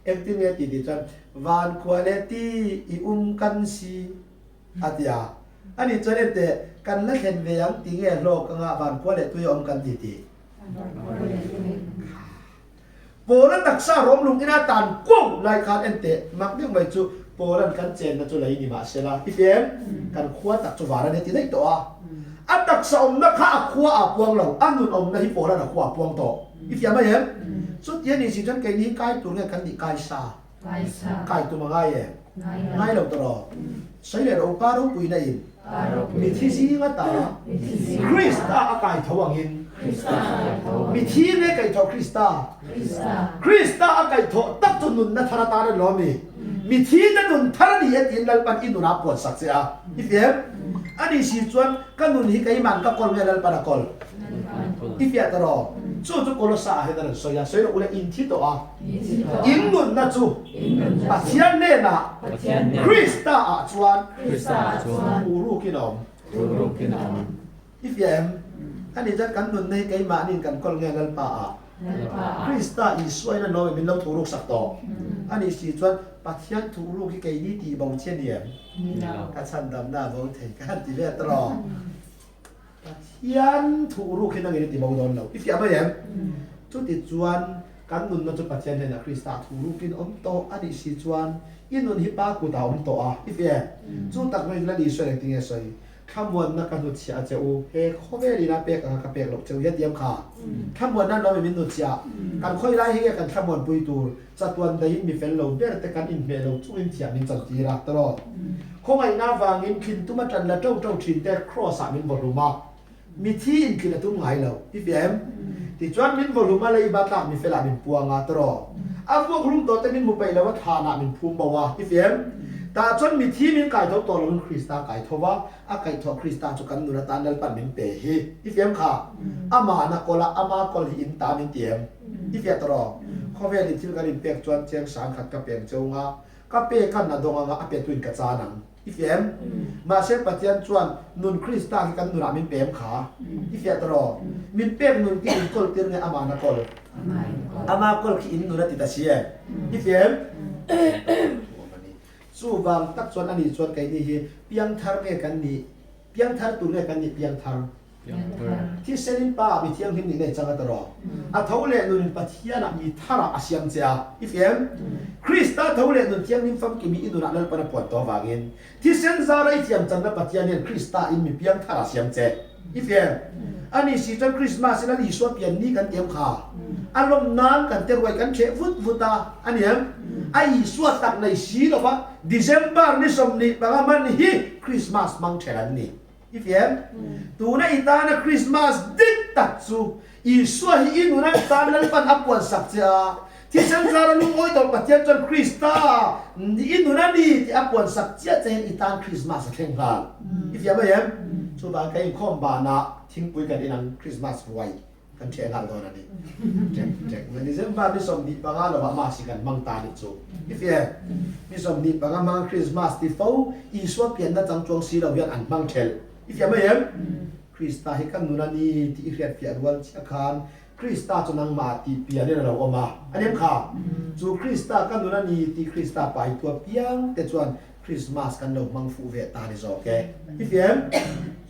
A: engtin nge tih tih chuan Van khua leh ti i um kan si. A ti a. Ani chuan enteh, kan la thlen ve ang ti nge hlawk anga vankhua leh tui a awm kan ti ti. Paula taksa rawm lung ina tan kuau lai khan enteh, mak deuh mai chu Paula'n kan chenna chu lei ni mah sela, i fiam? Kan khua tak chu var a ni ti daih tawh a. A taksa awmna kha a khua ah puang lo, a nun awmna hi Paula'n a khua ah puang tawh. I fiam mai em? Chutia ni si chuan keini hi kai tur nge kan nih kai sa? Kai tum a ngai e. Ngai lo tawh rawh. Sawi leh rawh u, Pa ropuina in mithi zing ata Krista a kai tho angin mithi nge kai thawh Krista? Krista a kai thawh tak chu nunna thar atan a ni lo ami? Mithi te nun thar a ni e tiin Lalpan i nunah puan sak che a. I fiam? Ani si chuan ka nun hi keiman ka kawl nge Lalpan a kawl? I fiah ta rawh. Chu chu Kolosa ah hian a rawn sawi a, sawi rawh u le, in thi tawh a. In nunna chu Pathian hnenah Krista ah chuan thurukin a awm. I fiah em? Ani chuan kan nunna hi keimahniin kan kawl nge Lalpa ah? Krista Isua in a lawm em min lo thuruk sak tawh. Ani si chuan Pathian thuruk hi keini tih bo chi a ni em? Ka chhandamna a bo thei ka han ti ve tawh. Pathian thuhruk hi nangin i ti bo dawn lo. I fiah mai em? Chuti chuan kan nunna chu Pathian hnenah Krista thuhrukin awm tawh a nih si chuan i nun hi Pa kutah awm tawh a. I fiah em? Chu tak mai Lal Isua engtin nge sawi? Thlamuanna ka hnutchhiah a che u, he khawvel ina pek anga ka pek loh che u hian tiam kha. Thlamuanna an lo awm em in hnutchhiah? Kan khawi lai hi nge kan thlamuanpui tur? Chatuan daiin mi fel lo ber te kan inhmeh lo chungin thiam min chantir a, tawraw. Khawngaihna avangin thlin tuma tan la ṭo ṭo ṭhin te Kraws ah min vaw hlum a, mithi in thlin a tum ngai lo, i fiah em? Tichuan min vaw hlum a, leiba tlak mi felah min puang a, tawraw. A vuak hlum tawh te min hmu peih lo a, thlanah min phum bo a, i fiah em? Tah chuan mithi min kaitho tawh loin Krista kaitho va, a kaihthawh Krista chu kan nun atan Lalpan min pe hi, i fiah em kha? Amahna kawl a, ama kawl hi in ta min ti em? I fiah tawh rawh. Khawvelin thil kan inpek chuan cheng sangkhat ka peng cheu nga, ka pe ka na dawng anga a petuin ka chan ang. I fiah em? Mahse Pathian chuan nun Krista hi kan nunah min pe em kha? I fiah tawh rawh. Min pek nun khi in kawl tir nge amahna kawl? Ama kawl khi in nun a ti ta si em? I fiah em? Chuvang tak chuan ani chuan keini hi piangthar nge kan nih? Piangthar tur nge kan nih piangthar? Thisen in Pa ah mi thianghlim nih nei chang a tawh. A tho leh nun in Pathian ah mi thar ah a siam che a. I fiam? Krista tho leh nun thianghlim famkim hi i nun ah Lalpan a puan tawh avangin thisen zara i thiam channa Pathian hian Krista in mi piangthar ah a siam che. I fiam? Ani si chuan Krismas hi Lal Isua pian ni kan tiam kha. A lawm nan kan te ruai kan ṭheh vut vut a. A ni em? A Isua tak nei si lova December ni 25 man hi Krismas hmang ṭhel an ni. I fiam? Tuna i tana Krismas dik tak chu Isua hi i nuna tan Lalpan a puan sak che a, thisen zara lungawi tawh Pathian chuan Krista i nuna ni tih a puan sak chiah che hian i tan Krismas a thleng nghal. I fiam mai em? Chuvang ka inkhawm banah thingpui kan inang Krismas ruai Kan ṭheh nghal dawn a ni. Ṭek ṭek. Nge December ni 25 lovah Mass hi kan hmang ta nih chu. I fiah em? Ni 25 hmang Christmas ti fo Isua pianna chang chuang si lo hian an hmang ṭhelh. I fiah mai em? Krista hi ka nun a ni tih i hriatfiah rual chiah khan Krista chu nangmah tih pianin a lo awm a. A nem kha? Chu Krista ka nun a ni tih Krista paitu apiang te chuan Krismas kan lo hmang fuh ve ta ni zawk e. I fiam?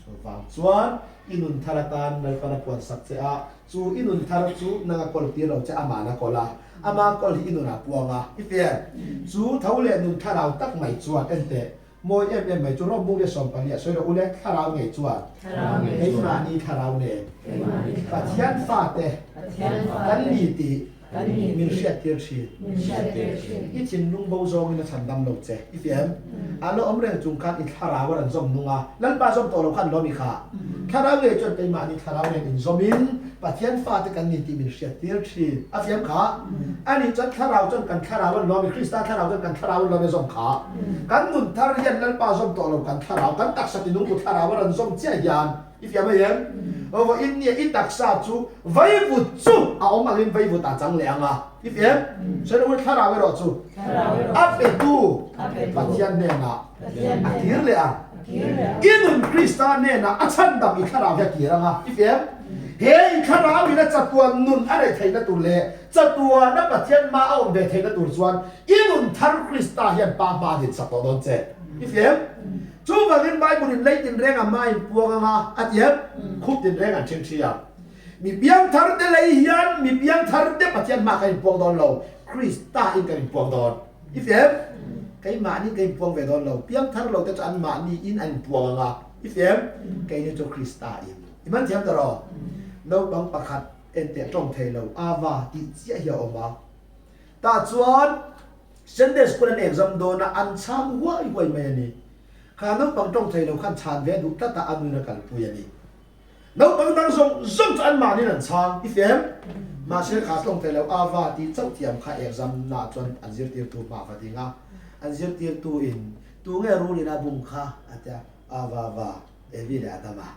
A: Chuvang chuan i nun thar atan Lalpan a puansak che a, chu i nun thar chu nang a kawl tir lo che ama'n a kawl a, ama kawl hi i nunah puang a. I fiam? Chu tho leh nun thlarau tak mai chuan enteh Mawi em em mai chu rawh bung leh sawmpali a sawi rawh u le, thlarau ngei chuan keimahni thlarau nen Pathian fate kan ni tih min hriattir thin. I thinlung bo zawngin a chhan dam lo che. I fiam? A la awm reng chung khan i thlarau a rawn zawm nung a, Lalpa zawm tawh lo khan lawm i kha. Thlarau ngei chuan keimahni thlarau nen inzawmin Pathian fate kan ni tih min hriattir thin. A fiam kha? Anih chuan thlarau chuan kan thlarau an lawm i, Krista thlarau chuan kan thlarau an lawm i a zawm kha. Kan nun thar hian Lalpa zawm tawh lo kan thlarau, kan taksa tinungtu thlarau a rawn zawm chiah hian i fiam mai em? Vawiin nia i taksa chu vaivut chu a awm angin vaivut ah chang leh ang a, i fiam? Sawi rawh u, thlarau erawh chu a petu Pathian hnenah a kir leh ang. I nun Krista hnenah a chhandam i thlarau hi a kir ang a, i fiam? He i thlarau in a chatuan nun a neih theihna tur leh chatuana Pathian hma a awm ve theihna tur chuan I nun thar Krista hian Pa hma a dinsak tawh dawn che. I fiam? Chuvangin Bible in lei tinreng a hma in puang anga a ti em? Khup tinreng an ṭhing ṭhi ang. Mi piangthar te lei hian mi piangthar te Pathian hma kan inpuang dawn lo, Krista in kan inpuang dawn. I fiam? Keimahni ka inpuang ve dawn lo. Piangthar lo te chu anmahni in an inpuang anga. I fiam? Keini chu Krista in. I man thiam ta rawh. Naupang pakhat enteh ṭawng thei lo, Ava tih chiah hi a awm a. Tah chuan Sunday School an exam dawn a, an chhang huai huai mai a ni. Kha naupang tawng thei lo khan chhan ve duh tlat a, a nuin a kalpui a ni. Naupang dang zawng zawng chu anmahniin an chhang, i fem. Mahse kha tawng thei lo Ava tih chauh thiam kha exam naah chuan an zirtirtu hma va ding a, an zirtirtu in tunge rulin a bum kha a tia, Ava va, Evi leh Adama.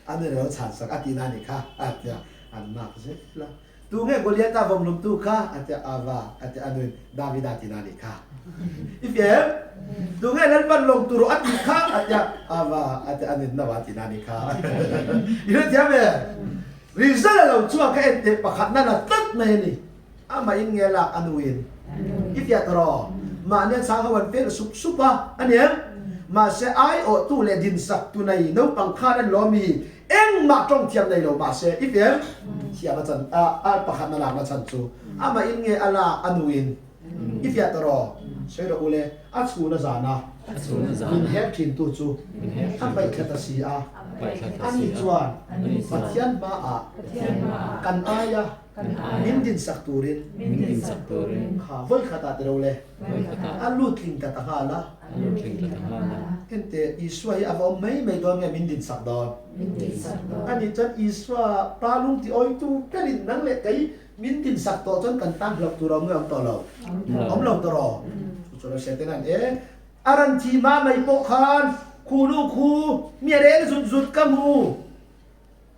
A: A nuin a lo chhan sak a tihna a nih kha a tia, an mark zel a. Tunge Goliatha vawmlumtu kha? a ti a, Ava, a ti a, nuin Davida tina a nih kha. I fiam? Tunge Lalpan lawng tur a tih kha? a ti a, Ava, a ti a, nuin Noah tina a nih kha. I hrethiam em? Result a lo chhuak kha en teh pakhatna la tlat mai a ni. Amah in nge lak a nuin? I fiah ta rawh. Mahni an sang ho an fel sup sup a, a ni em? Mahse aiawhtu leh dinsak tu nei naupang khan an lawm i Engmah tawng thiam nei lo mahse i fiam thiam a chan a a pakhatna lakna chhan chu amah in nge a lak a nu in i fiah ta rawh sawi rawh u le a chhun a zan a min hek thin tu chu a paih thla ta si a ani chuan Pathian hmaah kan aia min dinsak turin kha vawi khatah ti ro le a lut tling ta ta nghal a. Enteh, Isua hi a va awm mai mai dawn nge min dinsak dawn? Anih chuan Isua pa lung ti awitu berin nang leh kei min dinsak tawh chuan kan tan hlauh tur a awm nge awm tawh lo? Awm lo tawh rawh. Chu chuan a hria ten an e, a ran thi hma mai pawh khan khu nu khu mi a reng zut zut ka hmu.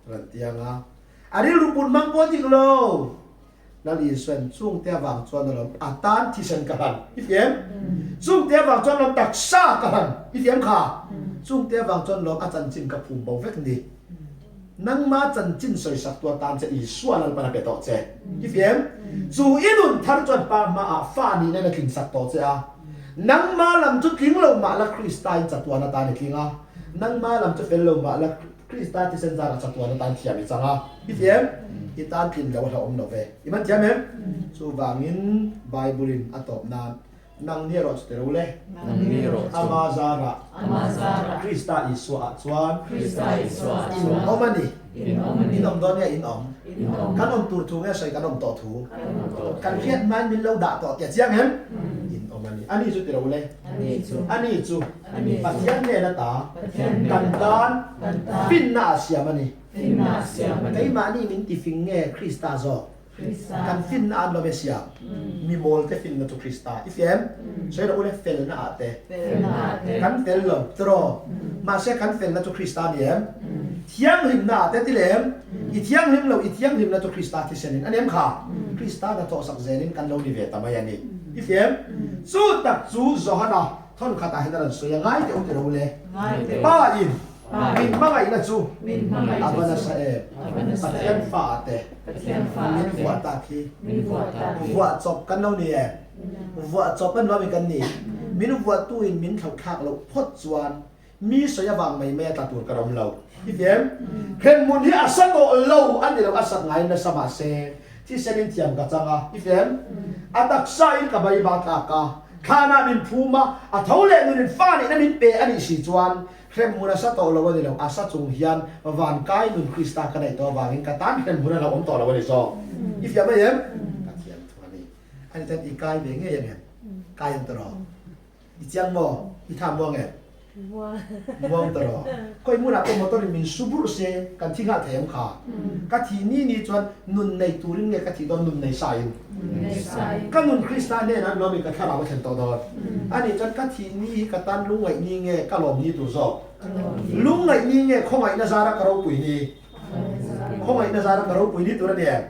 A: Ran tiang a, a rilru put hmang pawh dik lo. Lal Isuan chungte avang chuan a lawm a tan thisen ka hlan i fiam? Chungte avang chuan lawm taksa ka hlan i fiam kha? Chungte avang chuan lawm a chanchin ka phum bo vek ni. Nangma chanchin sawisak tu atan che Isua Lalpan a pe tawh che i fiam? Chu i nun thar chuan Pa hmaah fa nihna in a tlinsak tawh che a. Nangma lam chu tling lo mah la Krista in chatuan atan i tling a. Nangma lam chu fel lo mah la Krista thisen zarah chatuan atan thiam i chang a, i thiam? I tan tlin lo a hlauhawm lo ve. I man thiam em? Chuvangin Bible-in a tawp nan, Nang ni erawh chu ti ro le.
B: Nang ni erawh chu.
A: Ama zarah.
B: Ama zarah.
A: Krista Isua ah chuan.
B: Krista Isua ah
A: In
B: chuan.
A: awm a ni.
B: In awm a ni.
A: In awm dawn nge in awm?
B: In awm.
A: Kan awm tur thu nge sawi kan awm tawh thu?
B: Kan awm tawh thu.
A: Kan hriat hmain min lo dah tawh tia chiang em? In awm a ni. Ani chu ti ro le.
B: Ani chu.
A: Ani chu. Pathian hnen ata kan tan finna a siam a ni. Keimahni min tifing nge Krista zawk? Kan finna an lo ve siam. Mi mawlte finna chu Krista. I fiam? Sawi rawh u le, felna ah te. Kan fel lo, tiraw? Mahse kan felna chu Krista a ni em? Thianghlimna ah te ti lem? I thianghlim lo, i thianghlimna chu Krista thisen in a nem kha. Krista hnathawhsak zelin kan lo ni ve ta mai a ni. I fiam? Chu tak chu Johana Thawn khatah hian a rawn sawi a, Ngai teh u ti ro le. Pa in. Min hmangaihna chu a va nasa em? Pathian fa te min vuah tak hi vuah chawp kan lo ni em? Vuah chawp an nuam in kan ni. Min vuahtu in min thlauhthlak loh phawt chuan mi sawi avang mai mai a tla tur kan awm lo. I ti em? Hremhmun hi a sa tawh lo a ni lo, a sat ngaiin nasa mah se thisen in thiam ka chang a. I ti em? A taksa in ka bai ba tlak a, thlanah min phum a, a tho leh nun in fa nihna min pe a nih si chuan hremhmun a sa tawh lo a ni lo, a sa chung hian van kai nun Krista ka neih tawh avangin ka tan hremhmun a lo awm tawh lo a ni zawk. I fiah mai em? Ka thiam thu a ni. Ani chuan i kai ve ngei ang em? Kai ang ta rawh. I chiang maw? I tha muang em? Muang ta rawh. Khawi hmunah pawh motor in min su burh se kan thi nghal thei ang kha. Ka thih ni ni chuan nun nei turin nge ka thih dawn nun nei sa in? Ka nun Krista hnenah nuam in ka thlarau a thlen tawh dawn. Anih chuan ka thih ni hi ka tan lungngaih ni nge ka lawm ni tur zawk? Lungngaih ni nge khawngaihna zara ka ropui ni? Khawngaihna zara ka ropui ni tur a ni em?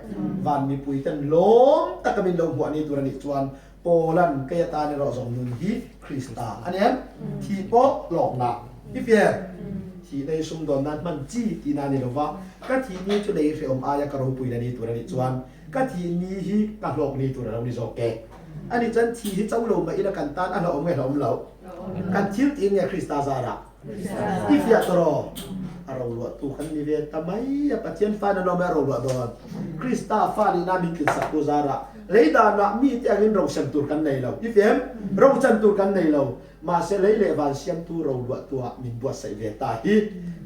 A: Van mipui ten lawm taka min lo hmuah ni tur a nih chuan Pawlan kei atan erawh zawng nun hi Krista a ni em? Thih pawh hlawkna i fier. Thihna hi sumdawn nan hman chi tihna a ni lo va, ka thih ni chu lei hrehawm aia ka ropuina ni tur a nih chuan ka thih ni hi ka hlawk ni tur a lo ni zawk e. A nih chuan thih hi cho lo mah ila kan tan a hlauhawm nge hlauhawm loh? Kan thil tiin nge Krista zarah? I fiah tawh rawh. A roluahtu kan ni ve ta mai a, Pathian fa na lawm e a roluah dawn. Krista fa nihna min tlinsaktu zarah lei danah mite angin ro sem tur kan nei lo. I fiah em? Ro chan tur kan nei lo. Mahse lei leh van siamtu roluahtuah min buatsaih ve ta hi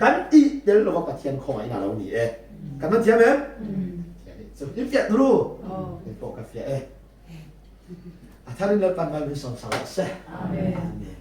A: kan tih tel lova Pathian khawngaihna a lo ni e. Kan rawn thiam em? Thiam e. Chu i fiah turu. Kei pawh ka fiah e. A tharin Lalpan Bible sawmsak rawh se. Amen.